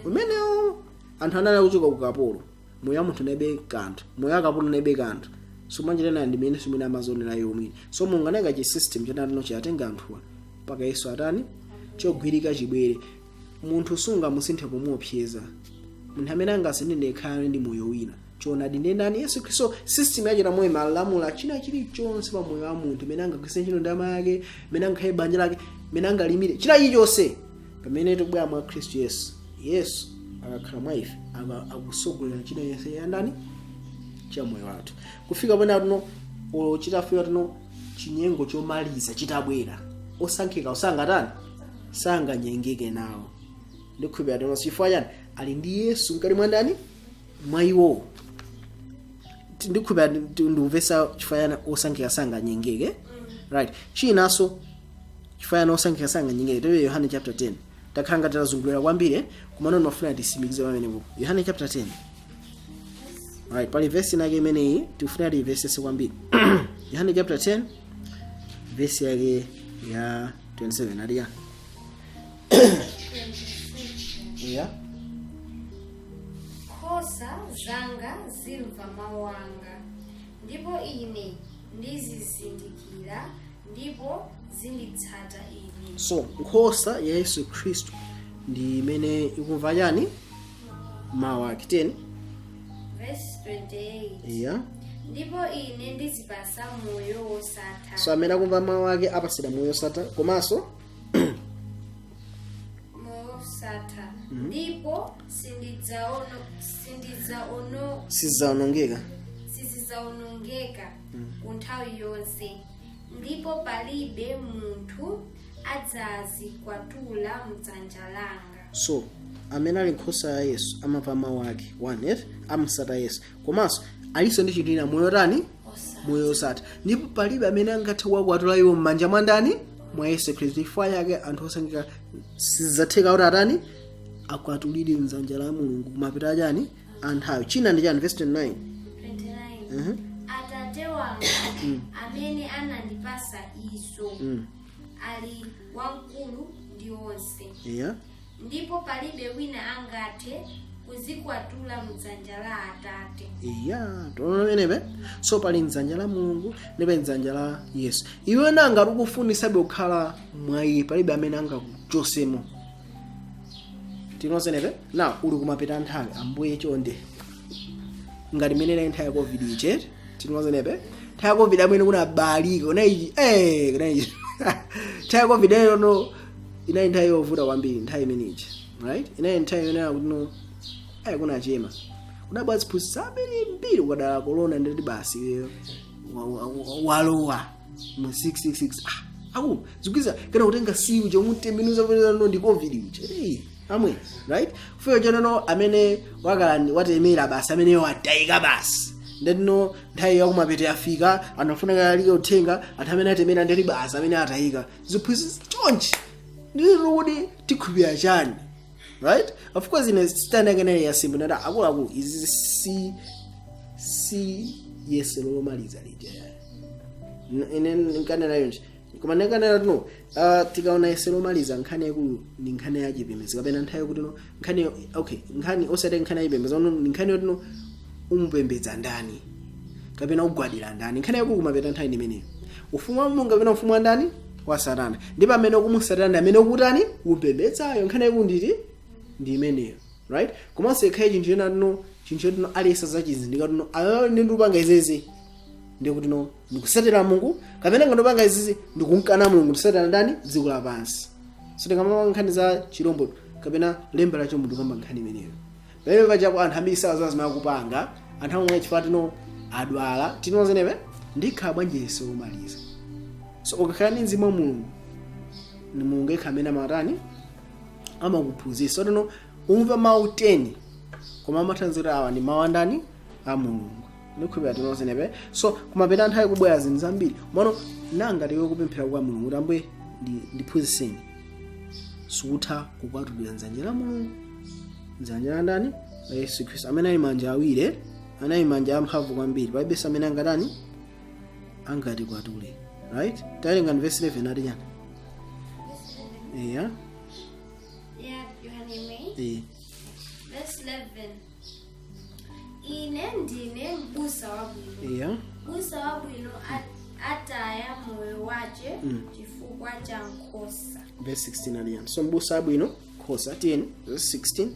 umenewo. Anthu anali kuchoka ku kapolo, moyo wa munthu nebe kanthu, moyo wa kapolo nebe kanthu. So mwanjitana ndi mene simene amazonera iwo mwini. So Mulungu anayika chi system chenatino chiatenga anthuwa mpaka Yesu atani, chogwirika chibwere. Munthu sungamusinthe pomuopseza. Munthu amene angasinthe ndekhala ndi moyo wina choonadi ndi ndani? Yesu Khristu. System yachita moyo malamula china chilichonse pa moyo wa munthu, mene angagwiritse ntchito ndalama yake, mene angakhale banja lake, mene angalimire, china chilichonse. Pamene tikubwera mwa Khristu Yesu, Yesu akakhala mwa ife, akusogolera china chonse yandani cha moyo wathu kufika pamene atuno chitafika tuno chinyengo chomaliza chitabwera, osankhika osangatani, sanganyengeke nawo. Ndikhulupirira tino chifukwa chani? Ali ndi Yesu mkati mwa ndani? Mwa iwowo. Ndikhulupirira ndikumvetsa chifukwa chani osankhika sanganyengeke, right? Chinanso, chifukwa chani osankhika sanganyengeke, tiwe Yohane chapter 10. Takhala ngati tazungulira kwambiri, koma nono mafuna tisimikize pamenepo. Yohane chapter 10, right? Pali vesi inake imeneyi tikufuna tiyivesese kwambiri. Yohane chapter 10, vesi yake ya 27 aliya yeah. Nkhosa zanga zimva mawu anga, ndipo ine ndizizindikira, ndipo zinditsata ine. So nkhosa ya Yesu Khristu ndi imene ikumva chani? Mawu ake. 10. Verse 28. Yeah. Ndipo ine ndizipasa moyo wosatha. So amene akumva mawu ake apasidwa moyo wosatha, komanso Moyo wosatha, ndipo sindidzaono Sizawonongeka. Sizidzawonongeka ku nthawi yonse, ndipo palibe munthu adzazikwatula mdzanja langa. So amene ali nkhosa ya Yesu amamva mawu ake, one it amusata Yesu, komanso alinso ndi chinthu ina, moyo tani? Moyo wosatha, ndipo palibe amene angathe kuwakwatula iwo m'manja mwa ndani? Mwa Yesu Khristu. Chifukwa chake anthu osankhika sizidzatheka kuti atani, akwatulidwe mdzanja la Mulungu kumapita achani, anthawi. China ndi chani? Verse 29. 29. Atate wanga amene anandipasa izo ali wamkulu ndi onse, ndipo palibe wina angathe kuzikwatula mdzanja la Atate. Iya, tiona pamenepe. So pali mdzanja la Mulungu ndipo mdzanja la Yesu. Iwe nanga ukufunisabe kukhala mwa iye, palibe amene angakuchosemo. Tinozenepe na uli kumapita nthawi, Ambuye chonde, ngati mene inali nthawi ya COVID iche. Tinozenepe nthawi ya COVID amene kunabalika kunaichi, kunaichi nthawi ya COVID eyo no, inali nthawi yovuta kwambiri nthawi imeneyi, right? Inali nthawi imene akuti no, ayi, kunachema, kunabwa ziphunzitso mbiri. Ukadala corona, nditi basi iweyo walowa mu 666. Ah, aku zikwiza kana kutenga siu chomutembenuza no ndi COVID uche. Hey, amwe, right? Kufika chonono amene wakala watemera basi, amene watayika basi. Ndetino nthawi yakumapeto yafika, anthu afuna kalalike uthenga, anthu amene atemera ndeti basi amene atayika. Ziphunzitso chonchi ndilo kuti tikhulupirira chani, right? Of course ine stand yake naye yasimba, ndati akuluakulu, izi si yesero lomaliza lija. Ine nkanena yonje, koma ndikanena tino, tikaona yesero lomaliza, nkhani yakulu ndi nkhani ya chipembedzo kapena nthawi yakuti no, nkhani, okay, nkhani osati nkhani ya chipembedzo no, ndi nkhani yoti no, umupembedza ndani kapena ugwadira ndani? Nkhani yakulu kumapeta nthawi ndi imeneyo, ufumu wa Mulungu kapena ufumu wa ndani? Wa Satana. Ndipo amene ukumusatana ndi amene ukutani? Kupembedzayo. Nkhani yakunditi ndi imeneyo, right? Komanso ikhale chinthu chena tino, chinthu chotino aliyesa zachizindika tino ayo ndikupanga izezi, ndikuti no, ndikusatira Mulungu, kapena ngandopanga izizi ndikunkana Mulungu, ndisatira ndani? Dziko lapansi. So tikamapanga nkhani za chirombo kapena lemba la chirombo, ndikamba nkhani imeneyo. Pamene pajapo anthu ambiri sawaziwa zimene akupanga. Anthu amwe chifukwa tino adwala tino zenepe ndikhala bwanji Yesu womaliza. So ukakhala ndi mzimu wa Mulungu, ni Mulungu yekha amene amatani? Amakuphunzitsa. So tino umva mawu 10, koma amathandiza kuti awa ndi mawu andani? A Mulungu. Ndikhulupirira tino zenepe. So kumapeta nthawi kubwera zinthu zambiri mano nanga tiwe kupemphera kwa Mulungu kuti, "Ambuye, ndiphunzitseni," sukutha kukwatulira mdzanja la Mulungu, mdzanja la ndani? La Yesu Khristu, amene ali manja awiri, anali manja amphamvu kwambiri. Palibenso amene angatani? Angatikwatule, right? Tawerenga verse 11, ati chani? Iya. Yeah, Yohane imwe. Eh. Verse 11. Ine ndine mbusa wabwino. Mbusa wabwino ataya moyo wace chifukwa cha nkhosa. Verse 16 ali yani? So mbusa abwino, nkhosa, tiyeni verse 16.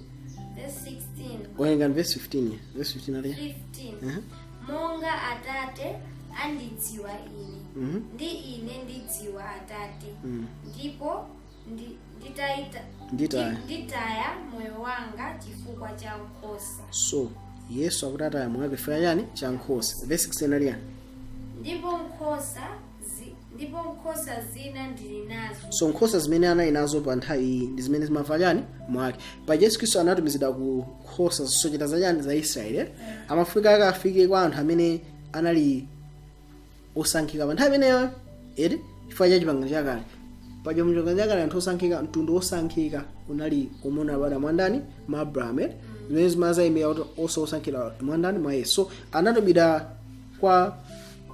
Verse 16. Werenga verse 15, verse 15 ali yani? 15. Monga Atate andidziwa ine, ndi ine ndidziwa Atate, ndipo Nditaya. nditaya moyo wanga chifukwa cha nkhosa. So Yesu akuti ataya moyo wake chifukwa chani? Cha nkhosa. Verse 16 ali yani? Ndipo nkhosa zina ndili nazo. So nkhosa zimene anali nazo pa nthawi iyi ndi zimene zimamva chani? Mwake. Pa Yesu Khristu anatumizidwa ku nkhosa zosochera za chani? Za Israeli, eh? Amafunika akafike kwa anthu amene anali osankhika pa nthawi imeneyo, eti? Chifukwa cha chipangano chakale. Paja mu chipangano chakale anthu osankhika, mtundu osankhika unali omwe unabadwa mwandani? Mwa Abrahamu, eti? Zimene zimazayimira kuti onse osankhika mwandani? Mwa Yesu. So anatumidwa kwa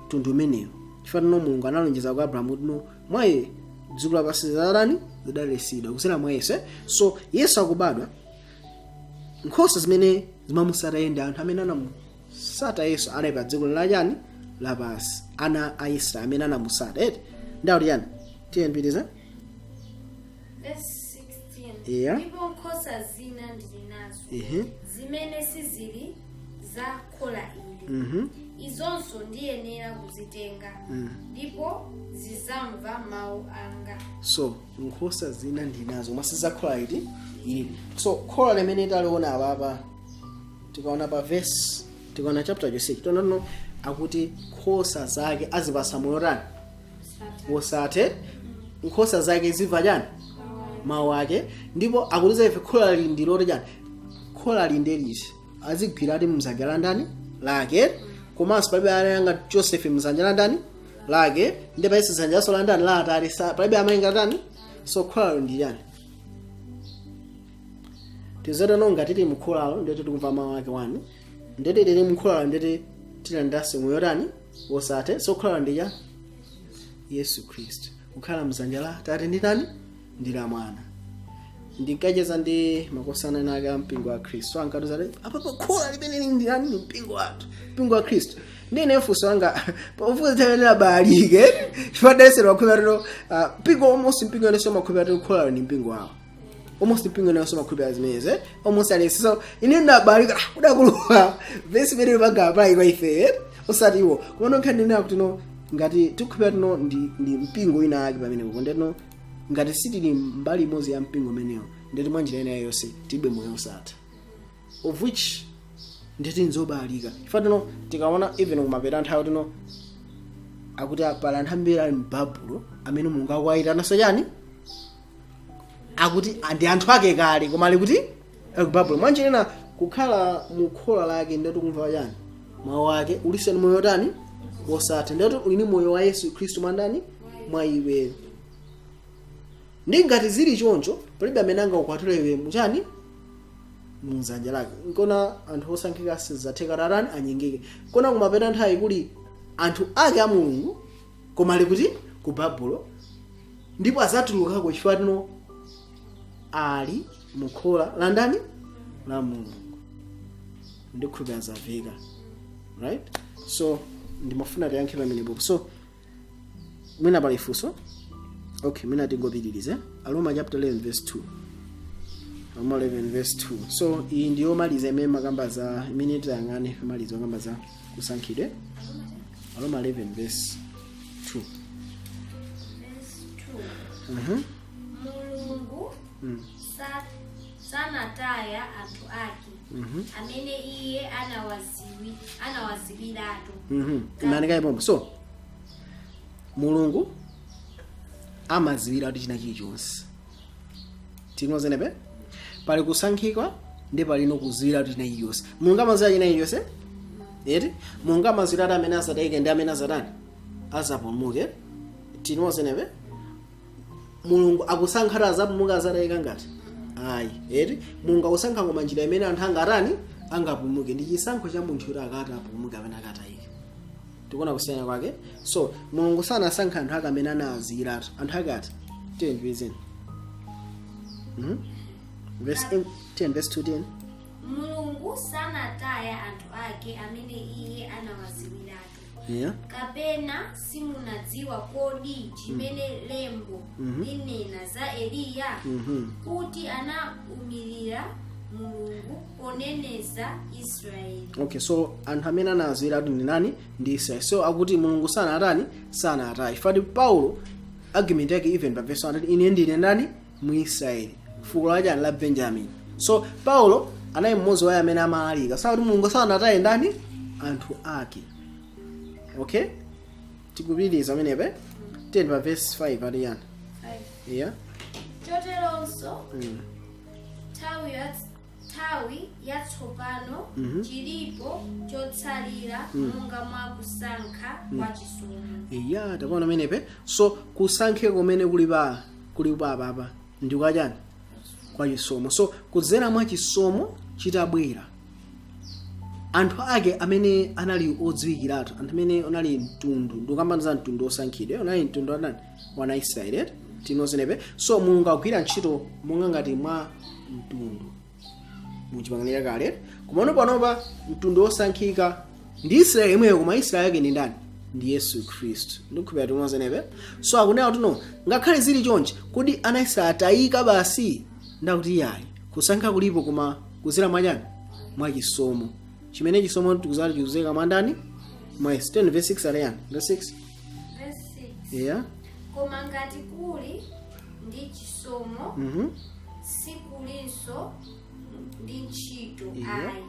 mtundu umeneyo chifukwa tino Mulungu analonjeza kwa Abrahamu kuti no, mwa iye dziko lapansi zidadani? Zidalitsidwa kudzera mwa Yesu, eh? So Yesu akubadwa, nkhosa zimene zimamusata iye ndi anthu amene anamusata Yesu anali pa dziko lachani? Lapansi, ana a Israeli amene anamusata, eti? Ndakuti chani? Tiye mpitiza. Verse 16. Ndipo nkhosa zina ndili nazo zimene sizili za khola ili. Izonso ndiyenera kuzitenga, ndipo zizamva mawu anga. So nkhosa zina ndinazo koma sizakhola iti? Ili. So khola limene taliona apapa, tikaona pa verse, tikaona chapter chonse, tiona no akuti nkhosa zake azipasa moyo tani? Wosathe. Nkhosa zake zimva chani? Mawu ake. Ndipo akutiza ife khola lili ndi loti chani? Khola li ndi liti? Azigwira ati mzanja la ndani? Lake. Komanso palibe anayanga Joseph mzanja la ndani? Lake. Ndi payenso dzanjanso la ndani? La Atate. Palibe amayenga tani. So kholalo ndi chani? Tizatano ngati tili mkholalo, ndeti tikumva mawu ake wani, ndeti tili mkholalo, ndeti tilandase moyo tani? Wosathe. So kholalo ndi cha Yesu Khristu, kukhala mzanja la Tate ndi ndani? Ndi la Mwana. Ndinkacheza ndi makosana ake a mpingo wa Khristu, ankatiuza kuti apapo khola limene ndi lani? Ni mpingo wathu, mpingo wa Khristu. Ndine funso anga pafupi tayenera balike chifukwa desero makhulupiriro mpingo, almost mpingo yenenso makhulupiriro khola ni mpingo wawo, almost mpingo yenenso makhulupiriro zimenezi, eh? Almost alesi. So ine ndabalika kudakuluwa vesi imene panga apply kwa ife, eh? Osati iwo. Koma nokha ndinena kuti no, ngati tikukhulupirira tino ndi mpingo wina ake pamenepo, ndetino ngati sitili mbali imodzi ya mpingo umenewo, ndeti mwa njira ina yonse tilibe moyo osatha, of which ndeti nzobalika, chifukwa tino tikaona even kumapeta nthawi tino akuti pali anthu ambiri ali m'Babulo amene Mulungu akuwayitananso chani? Akuti ndi anthu ake kale, koma ali kuti? Ali ku Babulo. Mwanjira ina kukhala mu khola lake ndeti kumva chani? Mawu ake. Uliso ni moyo tani? Wosatha. Ndeti uli ni moyo wa Yesu Khristu mwandani? Mwa iweyo. Ndi ngati zili choncho, palibe amene angakukwatule iwe muchani? Muzanja lake. Nkona anthu osankhika sizatheka tatani? Anyengeke. Kona kumapeta nthawi kuli anthu ake a Mulungu, koma ali kuti? Ku Babulo. Ndipo azatulukako chifukwa tino ali mukhola la ndani? La Mulungu. Ndikhulupirira zamveka, right? So ndimafuna tiyankhe pamenepo. So mwina pali funso. Okay, mina tingopitirize. Aroma chapter 11 verse 2. Aroma 11 verse 2. So iyi ndiyo maliza imene makamba za, imene tayang'ane maliza makamba za kusankhidwe. Aroma 11 verse 2. Verse 2. Mulungu sanataya anthu ake amene iye anawaziwiratu. Imanika ipombo. So Mulungu amaziwiratu china chilichonse. Tinozenepe pali kusankhika ndi palino kuziwiratu china chilichonse. Mulungu amaziwira china chilichonse, eti? Mulungu amaziwiratu amene azatayike ndi amene azatani, azapulumuke. Tinozenepe Mulungu akusankhatu azapulumuka, azatayika ngati ayi, eti? Mulungu akusankha, koma njira imene anthu angatani, angapulumuke, ndi chisankho cha munthu kuti akati apulumuke amene akatayike. Tikuona kusiyana kwake. So Mulungu sanasankha anthu ake amene anaziwiratu anthu ake ati. 10 verse verse 10 verse 2 10. Mulungu sanataya anthu ake amene iye anawaziwiratu. Kapena simunadziwa kodi chimene lembo linena za Eliya, kuti anaumirira Mulungu poneneza Israeli? Okay, so anthu amene anaziwiratu ndi nani? Ndi Israeli. So akuti Mulungu sanatani, sanatayi. Fati Paulo argument yake even pa verse 1 anati, "Ine ndine ndani? Muisraeli, fuko lachani? La Benjamin." So Paulo anali mmodzi wa amene amalalika sakuti Mulungu sanataye ndani? Anthu ake. Okay, tikupitiriza amenepe. 10 pa verse 5 ati yani? Yeah. Choteronso nthawi yatsopano chilipo chotsalira monga mwa kusankha kwa chisomo. Iya, takuona amenepe. So kusankhika kumene kuli pa apapa ndi kwachani? Kwa chisomo. So kudzera mwa chisomo chitabwera, anthu ake amene anali odziwikiratu, anthu amene anali mtundu, ndikukamba za mtundu osankhidwa, unali mtundu wanani? Wana Israeli. Tinozenepe. So Mulungu akugwira ntchito monga ngati mwa mtundu muchipangano chakale. Kumano panopa mtundu osankhika ndi Israeli imweyo, koma Israeli yake ndi ndani? Ndi Yesu Khristu. Ndikukhulupirira tinozenepe. So akunena kuti no, ngakhale zili chonchi, kodi ana Israeli atayika basi? Ndakuti iyayi, kusankha kulipo, koma kuzera mwachani? Mwachisomo. Chimene chisomo tikuzati chikuzeka mwa ndani? Mwa Yesu. 10 verse 6 aliyani? Verse 6. Verse 6. Koma ngati kuli ndi chisomo, sikulinso ndi ntchito ayi.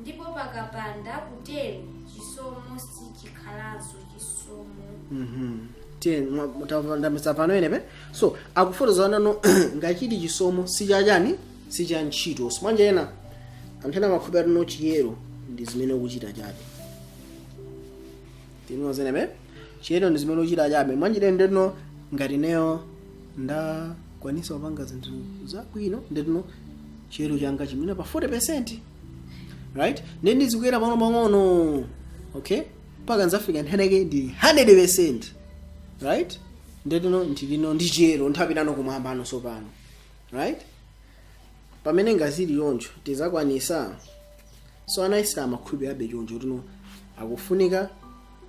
Ndipo pakapanda kutero, chisomo sichikhalanso chisomo. Ndamsapano enepe. So akufotokozana no, ngachiti chisomo sichachani? Sicha ntchito. So mwanja ena anthu ena amakhulupirira no, chiyero ndi zimene ukuchita chabe. Tinozenepe, chiyero ndi zimene ukuchita chabe. Mwanjira ndino, ngati neyo ndakwanisa kupanga zinthu zabwino, nditino chiyero changa chimene pa 40%, right? Ndi ndizikwera pang'ono pang'ono, okay, mpaka nzafika ntheneke ndi 100%, right? Ndetino ndilino ndi chiyero, nthawi nano kumwambano sopano, right? Pamene ngazili yoncho tizakwanisa. So ana Israeli amakhulupirirabe choncho tino akufunika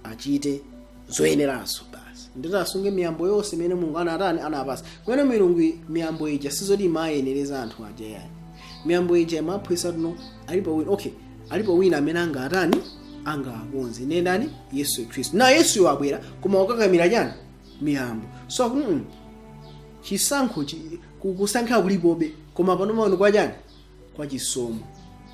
achite zoyenerazo basi, ndito asunge miyambo yonse imene Mulungu anatani, anapasa. Kumene milungu miyambo ija sizoti imayenereza anthu aja yayi. Miyambo ija imaphunzitsa tuno alipo wina, okay, alipo wina amene angatani, angakonze, ndiye ndani? Yesu Khristu. Na Yesu wabwera, koma ukakamira chani? Miyambo. So chisankho kusankha kulipobe, koma pano pano kwa chani? Kwa chisomo,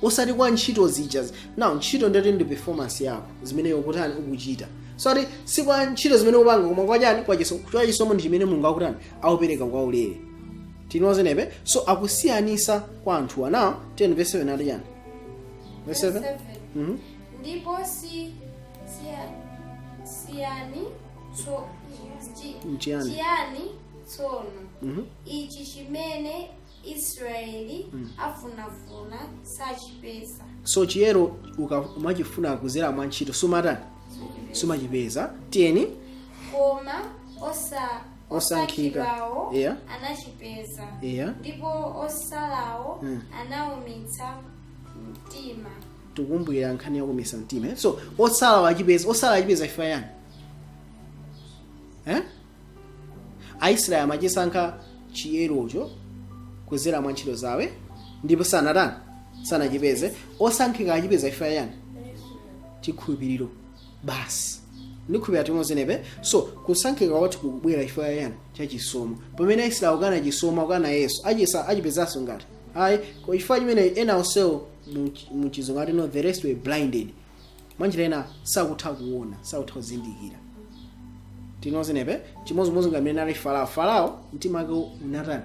osati kwa ntchito zija. Now ntchito ndati ndi performance yako, zimene ukutani, ukuchita. So ati si kwa ntchito zimene ukupanga, koma kwa chani? Kwa chisomo. Kwa chisomo ndi chimene Mulungu akutani, akupereka kwa ulere. Tinozenepe. So akusiyanisa kwa anthuwa. Now 10 verse 7 ati chani? Verse 7. Verse 7. Ndipo si siyani Nchiyani? Chiyani tsono? Ichi chimene Israeli afunafuna sachipeza. So chiyero umachifuna kuzera mwa ntchito, sumatani, sumachipeza. Tiyeni. Koma Osankhika. osankhidwawo anachipeza, ndipo osalawo anawumitsa mtima. Tikumbukira nkhani yakumisa mtima, eh? So osala wachipeza, osala achipeza ifa yani? Eh? Aisraeli amachisankha chiyerocho kuzera mwa ntchito zawe, ndipo sanatani, sanachipeze. Osankhika achipeza ifa yani? Chikhulupiriro basi. Ndikhulupirira timozenepe. So kusankhika kwathu kukubwera ifa yani? Chachisomo. Pamene Aisraeli akana chisomo, akana Yesu, achisa achipezanso ngati ayi chifukwa chimene ena onsewo muchizungu ati no, the rest were blinded. Mwanjira ena sakutha kuona, sakutha kuzindikira. Tinozenepe chimozimozi ngamene ali Farao. Farao mtima wake unatani?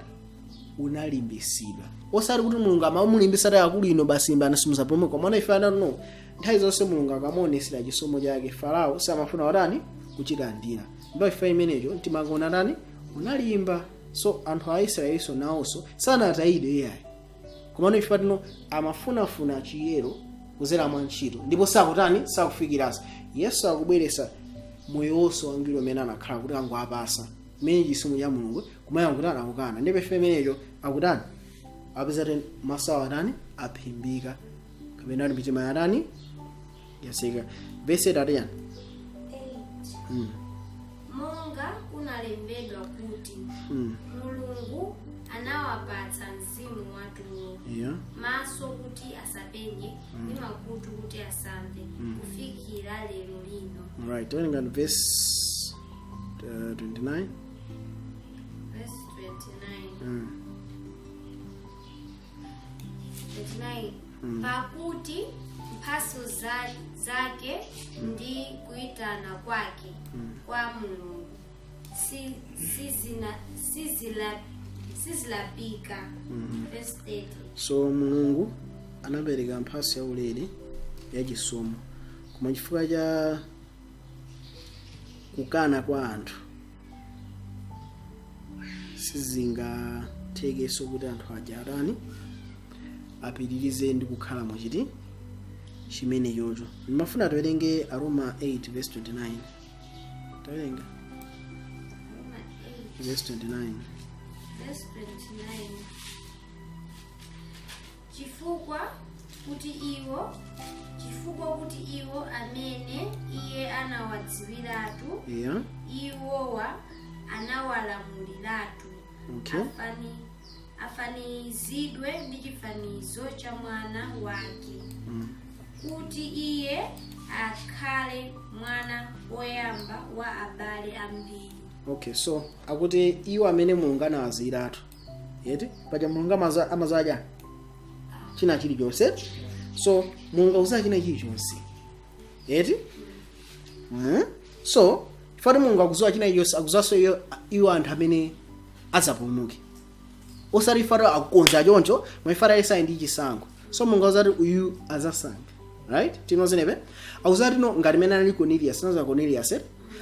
Unalimbisidwa. Osati kuti Mulungu amamulimbisa ti akulu ino basi imbani simuzapulumuka, koma ife anano nthawi zonse Mulungu akamuonesera chisomo chake, Farao samafuna watani? Kuchilandira. Ndipo ife imenecho mtima wake unatani? Unalimba. So anthu a Israelinso nawonso sanatayidwe iyayi, komano ife patino amafunafuna chiyero kuzera mwa ntchito, ndipo sakutani? Sakufikiranso. Yesu akubweresa moyo wonse wangwiro umene anakhala kuti angoapasa mmene chisomo cha Mulungu kumaya akutani? Akukana. Ndipo ife imenecho akutani? Apeza ti maso awo atani? Aphimbika, kapena ali mitima yatani? Yaseka. Verse 8 yani? 8. Monga kunalembedwa kuti, Mulungu anawapatsa mzimu watulo, maso kuti asapenye ndi makutu kuti asamve, kufikira lero lino. Right, tawerenga verse 29. Verse 29. 29. Pakuti mphaso zake ndi kuyitana kwake kwa Mulungu sizilapika. Verse 30. So Mulungu anapereka mphaso yaulere yachisomo, koma chifukwa cha kukana kwa anthu sizingathekenso kuti anthu aja atani? Apitirize ndi kukhala mwachiti chimene chocho. Ndimafuna tiwerenge Aroma 8 verse 29. Tawerenga. Roma 8 verse 29. Verse 29. Chifukwa kuti iwo amene iye anawadziwiratu, iwowa anawalamuliratu afanizidwe ndi chifanizo cha mwana wake, kuti iye akhale mwana woyamba wa abale ambiri. Okay, so akuti iwo amene Mulungu anawadziwiratu, yeti paja Mulungu amazadya china chilichonse. So Mulungu akudziwa china chilichonse, yeti? So chifukwa Mulungu akudziwa china chilichonse, akudziwanso iwo anthu amene adzapulumuke. Osati fata akukonza choncho, mwifata yesayi ndi chisankho. So Mulungu azati uyu azasankha, right? Tinozenepe akuzati no, ngati mene anali Cornelius, naza Cornelius,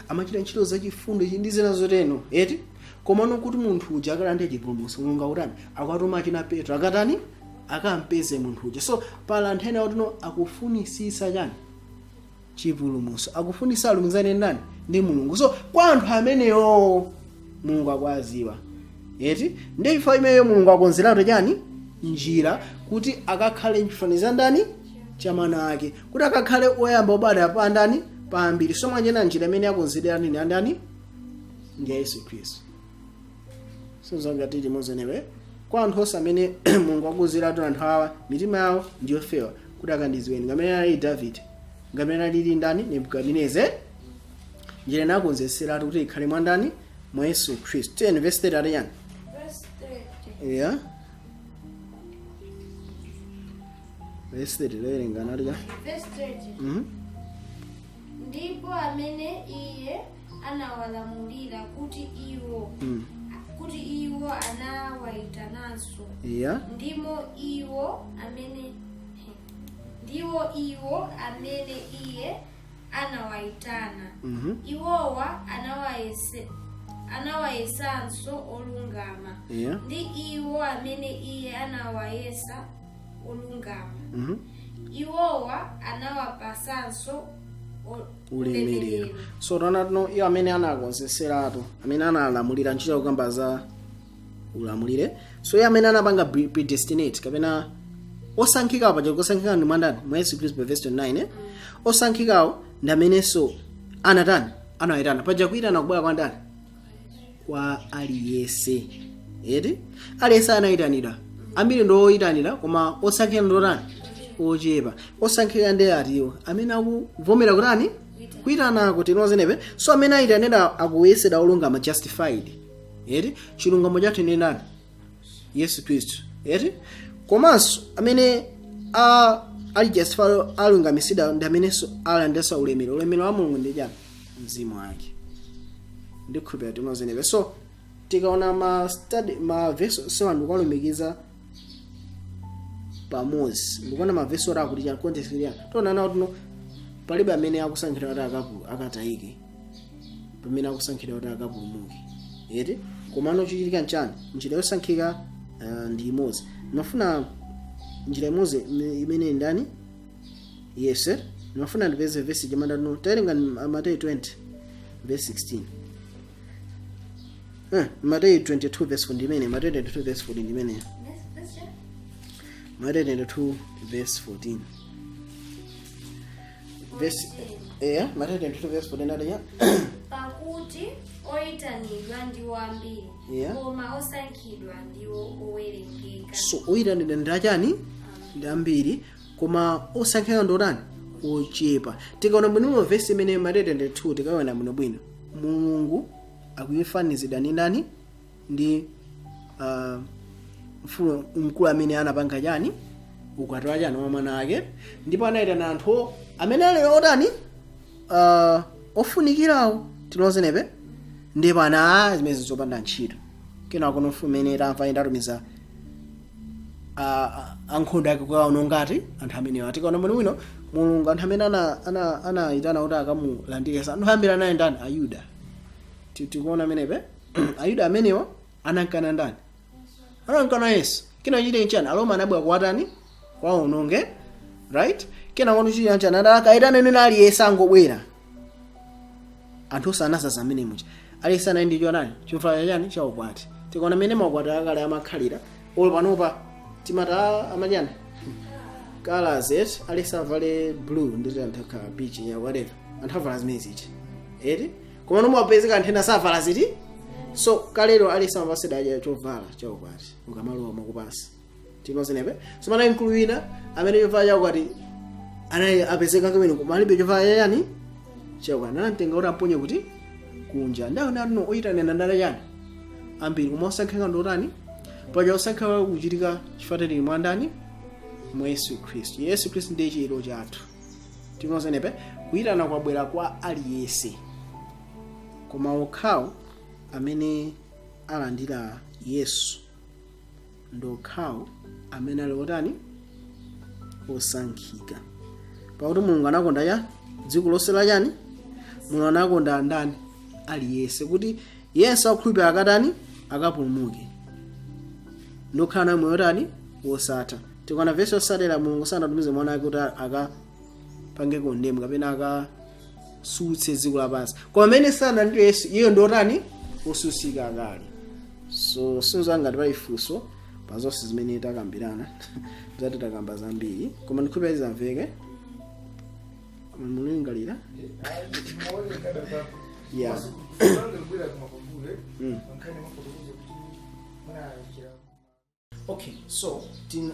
amachita ntchito zachifundo ichi ndi zina zoteno, eti? Komano kuti munthu uja akalande chipulumutso, Mulungu akutani? Akatuma achina Petro, akatani? Akampeze munthu uja. So pala anthu ena kuti no, akufunisisa chani? Chipulumutso. Akufunisa alumikizane ndani? Ndi Mulungu. So kwa anthu ameneyo Mulungu akwaziwa, eti? Ndi imfa imeneyo Mulungu akonzeratu chani? Njira kuti akakhale mchifanizo ndani? Cha mwana ake, kuti akakhale oyamba obadwa pa ndani? Pa ambiri. So mwanjena njira imene akonzerani ndi andani? Ndi ya Yesu Khristu. Sizonga tili kwa anthu onse amene Mulungu akuziratu anthu awa mitima yawo ndiyofewa kuti akandiziweni, ngamene ali David, ngamene alili ndani? Nebukadineza. Njira inakonzeseratu kuti ikhale mwa ndani? Mwa Yesu Khristu. 10 verse 30 ati yani? Verse 30. Yeah, verse 30 lowerenga nalija. Verse 30. Ndipo amene iye anawalamulira kuti iwo anawayitananso, ndimo iwo amene ndiwo iwo amene iye anawayitana, iwowa anawayesanso olungama, ndi iwo amene iye anawayesa olungama, iwowa anawapasanso ulemerero. So taona tino iwo amene anakonzeseratu, amene analamulira, ntchito kukamba za ulamulire. So iye amene anapanga predestinate kapena osankhikawo, paja osankhikawo ndi mwandani? Mwa Yesu Khristu, pa verse 29, eh? Osankhikawo ndi amenenso anatani? Anawayitana. Paja kuyitana kubwera kwa ndani? Kwa aliyense, eti? Aliyense anayitanidwa. Ambiri ndi oyitanira, koma osankhika ndi otani? Ochepa. Osankhika ndi atiwo amene akuvomera kutani? Kuyitanako. Tinozenepe. So amene ayitanira akuyesedwa olungama, justified, eti? Chilungamo chathu ndi ndani? Yesu Khristu, eti? Komanso amene ali justified, alungamisidwa, ndi amenenso alandiranso ulemerero. Ulemerero wa Mulungu ndi chani? Mzimu wake. Ndikhulupirira tinozenepe. So tikaona ma study, ma verse sewa, ndikuwalumikiza pamodzi, ndikuona ma verse ora akuti chani, context ili chani, tiona nawo tino palibe amene akusankhidwa kuti akatayike, pamene akusankhidwa kuti akapulumuke, eti? Komano chichitika nchani? Njira yosankhika ndi imodzi. Ndimafuna njira imodzi imene ndani? Yesu, eh? Ndimafuna ndipeze vesi chamandano. Tawerenga Mateyu 20 verse 16. Mateyu 22 verse 4 ndimene. Mateyu 22 verse 14 ndimene. Mateyu 22 verse 14, verse, yeah, Mateyu 22 verse 14 adaya. Pakuti oyitanidwa ndiwo ambiri, koma osankhidwa ndiwo owerengeka. So oyitanidwa ndi achani? Ndi ambiri, koma osankhidwa ndi otani? Ochepa. Tikaona bwino vesi imene, Mateyu 22, tikaona bwinobwino, Mulungu akuyifanizidwa ndi ndani? Ndi mfumu mkulu amene anapanga chani? Ukwati wa chani? Wa mwana ake. Ndipo anayitana anthu amene ali otani? Ofunikirawo. Tinozenepe. Ndipo ana zimene zopanda ntchito. Kenako mfumu imene tamva indatumiza ankhondo ake kukaona ngati anthu amenewa. Tikaona bwinobwino, Mulungu anthu amene anayitana kuti akamulandire, anthu ambiri anali ndani? Ayuda. Tikuona amenepe, Ayuda amenewa anankana ndani? Anankana Yesu. Kena chite nchani? Aroma anabwera kuwatani? Kwaononge, right? Kena kono chite nchani? Akayitana nene, aliyense angobwera. Anthu osanazaza amene mucha, aliyense anali ndi chonani? Chovala chani? Chaukwati. Tikaona mene maukwati akale amakhalira, olo panopa timati amachani, colors, eti? Aliyense avale blue, nditi anthu akhala beach ya whatever, anthu avala zimene zichi, eti? Koma nomwe apezeka anthu ena savala ziti. So kalero aliyense amapasida aja chovala chaukwati, ukamalowa mwakupasa. Tinozenepe. So mana mkulu wina amene chovala chaukwati anali apezeka kamene, koma alibe chovala chani? Chaukwati. Anamtenga kuti amponye kuti kunja. Ndaona no oyitanena ndala chani? Ambiri, koma osankhika ndi otani? Paja osankhika kuchitika chifukwa tili mwa ndani? Mwa Yesu Khristu. Yesu Khristu ndiye chiyero chathu. Tinozenepe. Kuyitana kwabwera kwa aliyense, koma okhawo amene alandira Yesu ndi okhawo amene ali otani? Osankhika. Pakuti Mulungu anakonda ya dziko lonse la chani? Mulungu anakonda ndani? Aliyense, kuti yense akhulupirira akatani? Akapulumuke ndokhala nayo moyo otani? Wosatha. Tikaona vesi yosatera, Mulungu sanatumize mwana wake kuti akapange condemn kapena akasutse dziko lapansi, koma amene sanalandire Yesu, iye ndiotani? Osusika kale. So sinzanga pali funso pa zonse zimene takambirana? Zati takamba zambiri, koma ndikhulupirira zamveke mulingalira. Yeah. Okay, so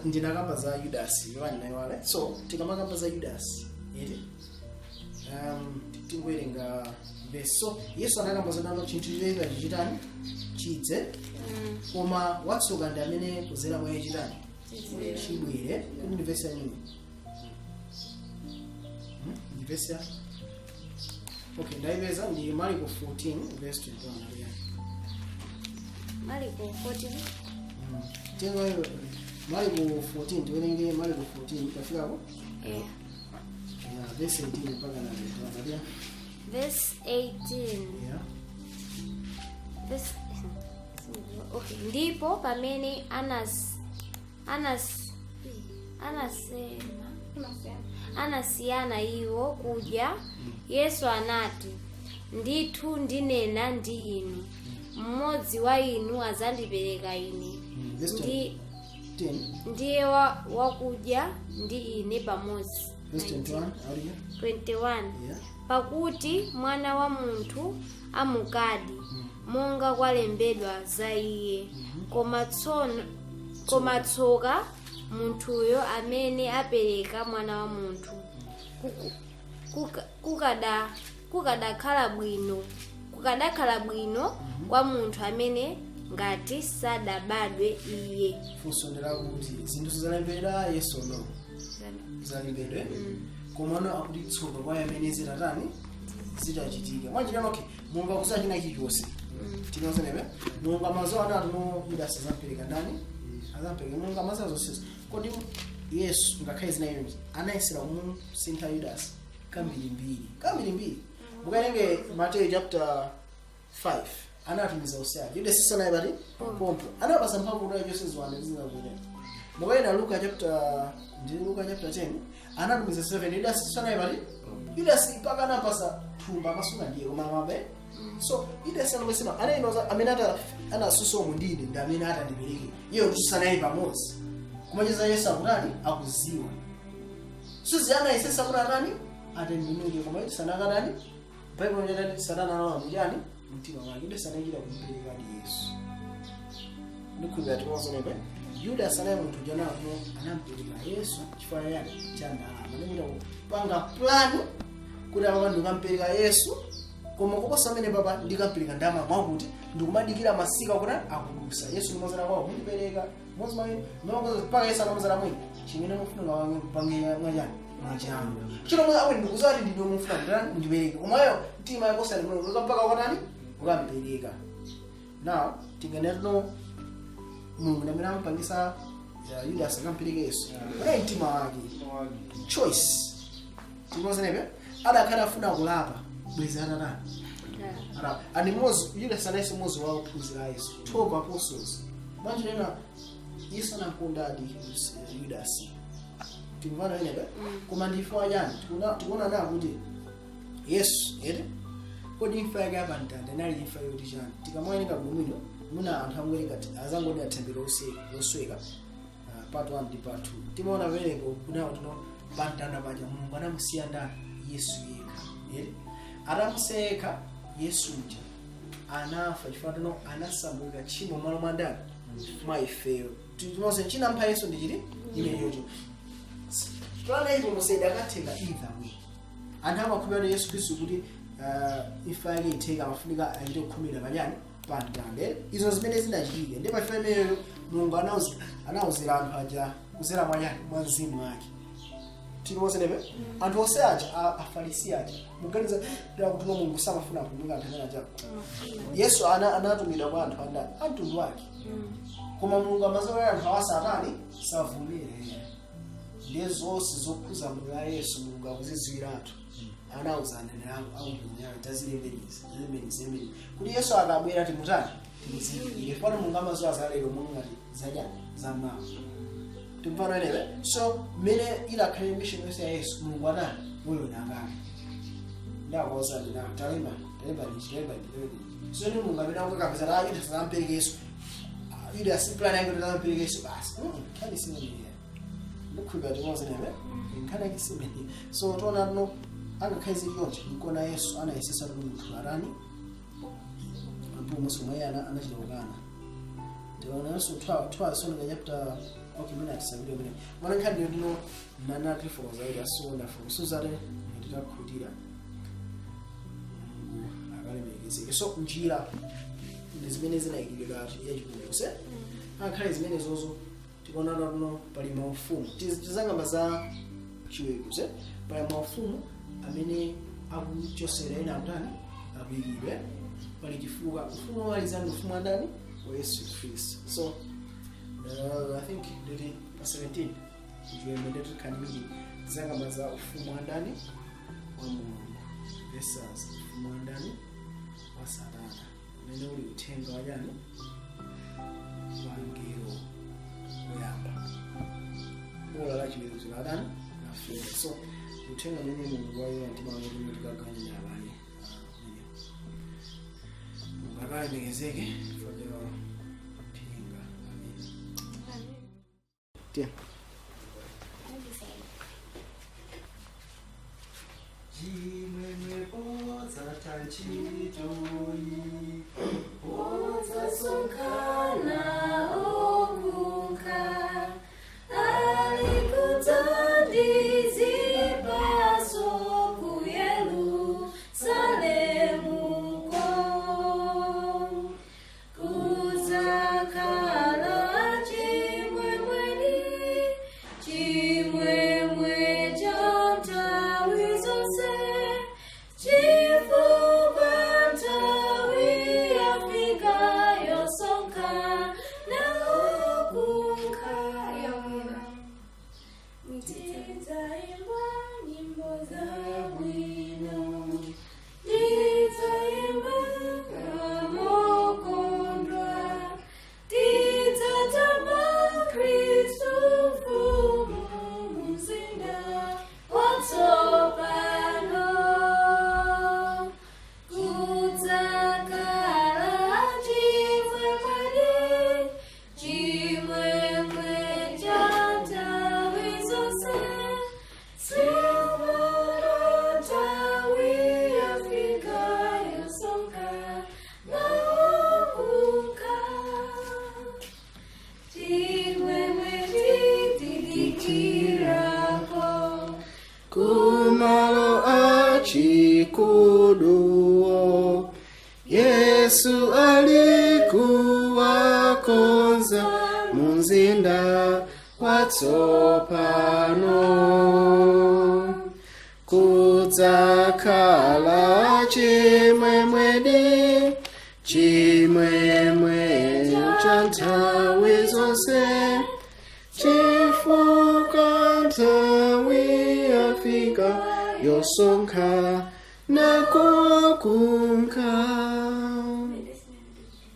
ndinakamba za Yudas yoani. So tikamakamba za Yudas, iti tingowerenga verse. So Yesu anakamba zanano chinthu choyipa chichitani? Chidze, koma watsoka ndi amene kuzera mwa iye chitani? Chibwere. Kuti ndi verse yanini? Ndi verse ya, okay, ndaipeza, ndi Marko 14 verse 21, yeah. Marko 14. Tenga Marko 14, tiwerenge Marko 14, tafikako? Yeah. Yeah, verse 18 mpaka na 21, yeah. Verse 18. Yeah. Verse, okay. Ndipo pamene anas anas anasema anasiyana iwo kudya, Yesu anati, "Ndithu ndinena ndi inu, mmodzi wa inu adzandipereka ine." Verse Ndi 10. Ndiye wakudya ndi ine pamodzi. Verse 21 audio. 21. Yeah. Pakuti Mwana wa Munthu amukadi. Monga kwalembedwa za iye. Koma tsoka munthuyo amene apereka Mwana wa Munthu. Kukadakhala bwino kwa munthu amene ngati sadabadwe iye. Funso ndilakuti zinthu zalembedwa, yes or no? Zalembedwe, komano akuti tsoka kwa amene zitatani, zitachitika mwanjirani. Okay, Mulungu akuziwa china chilichonse, tinozenepe. Mulungu amaziwa anati no, Yudasi azampereka ndani, azampereka. Mulungu amaziwa zonsezo. Kodi Yesu, ngakhale zina izo, anayesera kumusintha Yudasi kambirimbiri, kambirimbiri? Mukaerenge Mateyu chapter 5, anatumiza usiaji, Yudasi sanaye pati pompo, anapasa mphamvu kuti achose ziwanda zinakuita. Mukaena Luka chapter, ndi Luka chapter 10, anatumiza 7, Yudasi sanaye pati. Yudasi mpaka anapasa thumba amasunga ndiye, koma amabe. So Yudasi anamwesema anayinoza amene ata anasusa umu ndine, ndi amene atandipereke iye, kuti sanaye pamodzi. Kumacheza Yesu akutani, akuziwa. So ziyana kuti atani, atembenuke, koma Yesu sanakatani. Baibulo njatani, Satana analowa mchani, mtima wake. Yudasi anachita kumuperekadi Yesu. Ndikhulupirira timozonepe. Yudas anaye munthu janako anampereka Yesu chifukwa yani cha ndalama. Anachita kupanga plan kuti apa ndikampereka Yesu, koma kuposa amene papa ndikampereka ndalama, mwakuti ndikumadikira masika kuti akudusa Yesu ndimozera kwawo mundipereka mozi mwamene mpaka Yesu anamuzera mwini chimene mufuna pange mwachani, mwachangu chino mwe awe ndikuziwa kuti ndidwe mufuna kuti ndipereke, komayo mtima yakosa ndimwe mpaka ukatani, ukampereka. Now tinganetno Mulungu ndamene amapangisa Yudas akampereka Yesu, unali mtima wake, choice timozenepe. Adakhala afuna kulapa, bwezi atatani ara and Moses, Yudas anayese Moses wa ophunzira Yesu, 12 apostles. Manje nena Yesu anamkondadi Yudas, timvana enepe. Koma ndifo anyani tikuona na kuti Yesu ere, kodi imfa yake apamtanda inali imfa yoti chani? Tikamawerenga bwinobwino, muna anthu angowerenga azangoni athembero losweka, part 1 ndi part 2, timaona perepo kunawo tino pamtanda paja Mulungu anamusiya ndani? Yesu yekha ere. Atamusiya yekha, Yesu uja anafa chifukwa tino anasambuka tchimo malo mwa ndani? Mwa ifeyo. Timonse chinampha Yesu ndi chiti imeneyocho. Plan yachipulumutso akatheka either way. Anthu amakhulupirira Yesu Khristu kuti imfa yake itheka, amafunika achite kukhomera pachani, pamtanda. Izo zimene zinachitika ndi pa imfa imeneyo Mulungu anawuzira anthu aja kuzera mwachani, mwa mzimu wake. Timozenepe anthu onse aja, Afarisi aja, muganiza kuti no, Mulungu samafuna kupulumuka anthu amene aja? Yesu anatumidwa kwa anthu andani, amtundu wake, koma Mulungu amazolera anthu awa satani savumire. Ndiye zonse zokhuza moyo wa Yesu Mulungu akuzidziwiratu. Anauza aneneri akumbunyana tazilembenizi, zilembenizi, zilembenizi kuti Yesu akabwera timutani, timuzindikire. Fana Mulungu amazowa zalero monga ngati zadya zamawa. Timfano enewe. So mmene ilakhale mission yonse ya Yesu, Mulungu anani moyo nakale ndakuwauza ndina talemba, talemba ndichi, talemba ndi, talemba ndichi. So ni Mulungu amene akukakamiza ta Yuda sanampereke Yesu, Yuda si plan yake kuti ampereke Yesu basi. Nkhani simeneyi. Ndikhulupirira timozenewe, nkhani yake simeneyi. So tiona tino angakhale choncho, nkona Yesu anayesesa kuti munthu arani mpulumutsi omwe anachita kukana. Tiona 12 Sonika chapter, okay, mina tisabire mene mwana nkhani ndiyo tino nana tifotokoza kuti so wonderful. Suzate nditakhutira, Mulungu akalemekezeke. So njira ndi zimene zinayikidwa yachipulumutso, angakhale zimene zozo tikuona tuno pali maufumu. Tizangamba za chiweruzo. Pali maufumu amene akuchosera, ena akutani, akuyikidwe. Pali chifukwa ufumu wamaliza ndi ufumu wandani? Wa Yesu Khristu. So I think nditi pa 17 chiwembe nditi khanimiri tizangamba za ufumu wandani, wa Mulungu versus ufumu wandani, wa Satana, umene uli uthenga wachani, wa ngelo woyamba. Bola la chiweruzo ladani lafika. So uthenga umene Mulungu wayiwa mtima wake kuti tikagawanye abale Mulungu akalemekezeke chifukwa cha uthenga. Amen. Tiye. Chimwemwe podzatha ntchitoyi. Yosonkhana okunka alikudza ndi zipatso ku Yerusalemu kudzakhala chimwemwe, chimwemwe cha nthawi zonse, chifukwa nthawi yafika yosonkhana okunka. Yawina. Ndidzaimba nyimbo zabwino, ndidzaimba mokondwa, tidzatama Khristu mfumu mzinda watsopano. Kudzakhala chimwemwe, chimwemwe cha nthawi zonse, chifukwa nthawi yafika yosonkhana okunka. Chimwemwe tidikirako Kumalo achikuluwo, Yesu alikuwakonza munzinda watsopano. Kudzakhala chimwemwedi, chimwemwe cha nthawi zonse, chifukwa nthawi yafika yosonkhana okunka.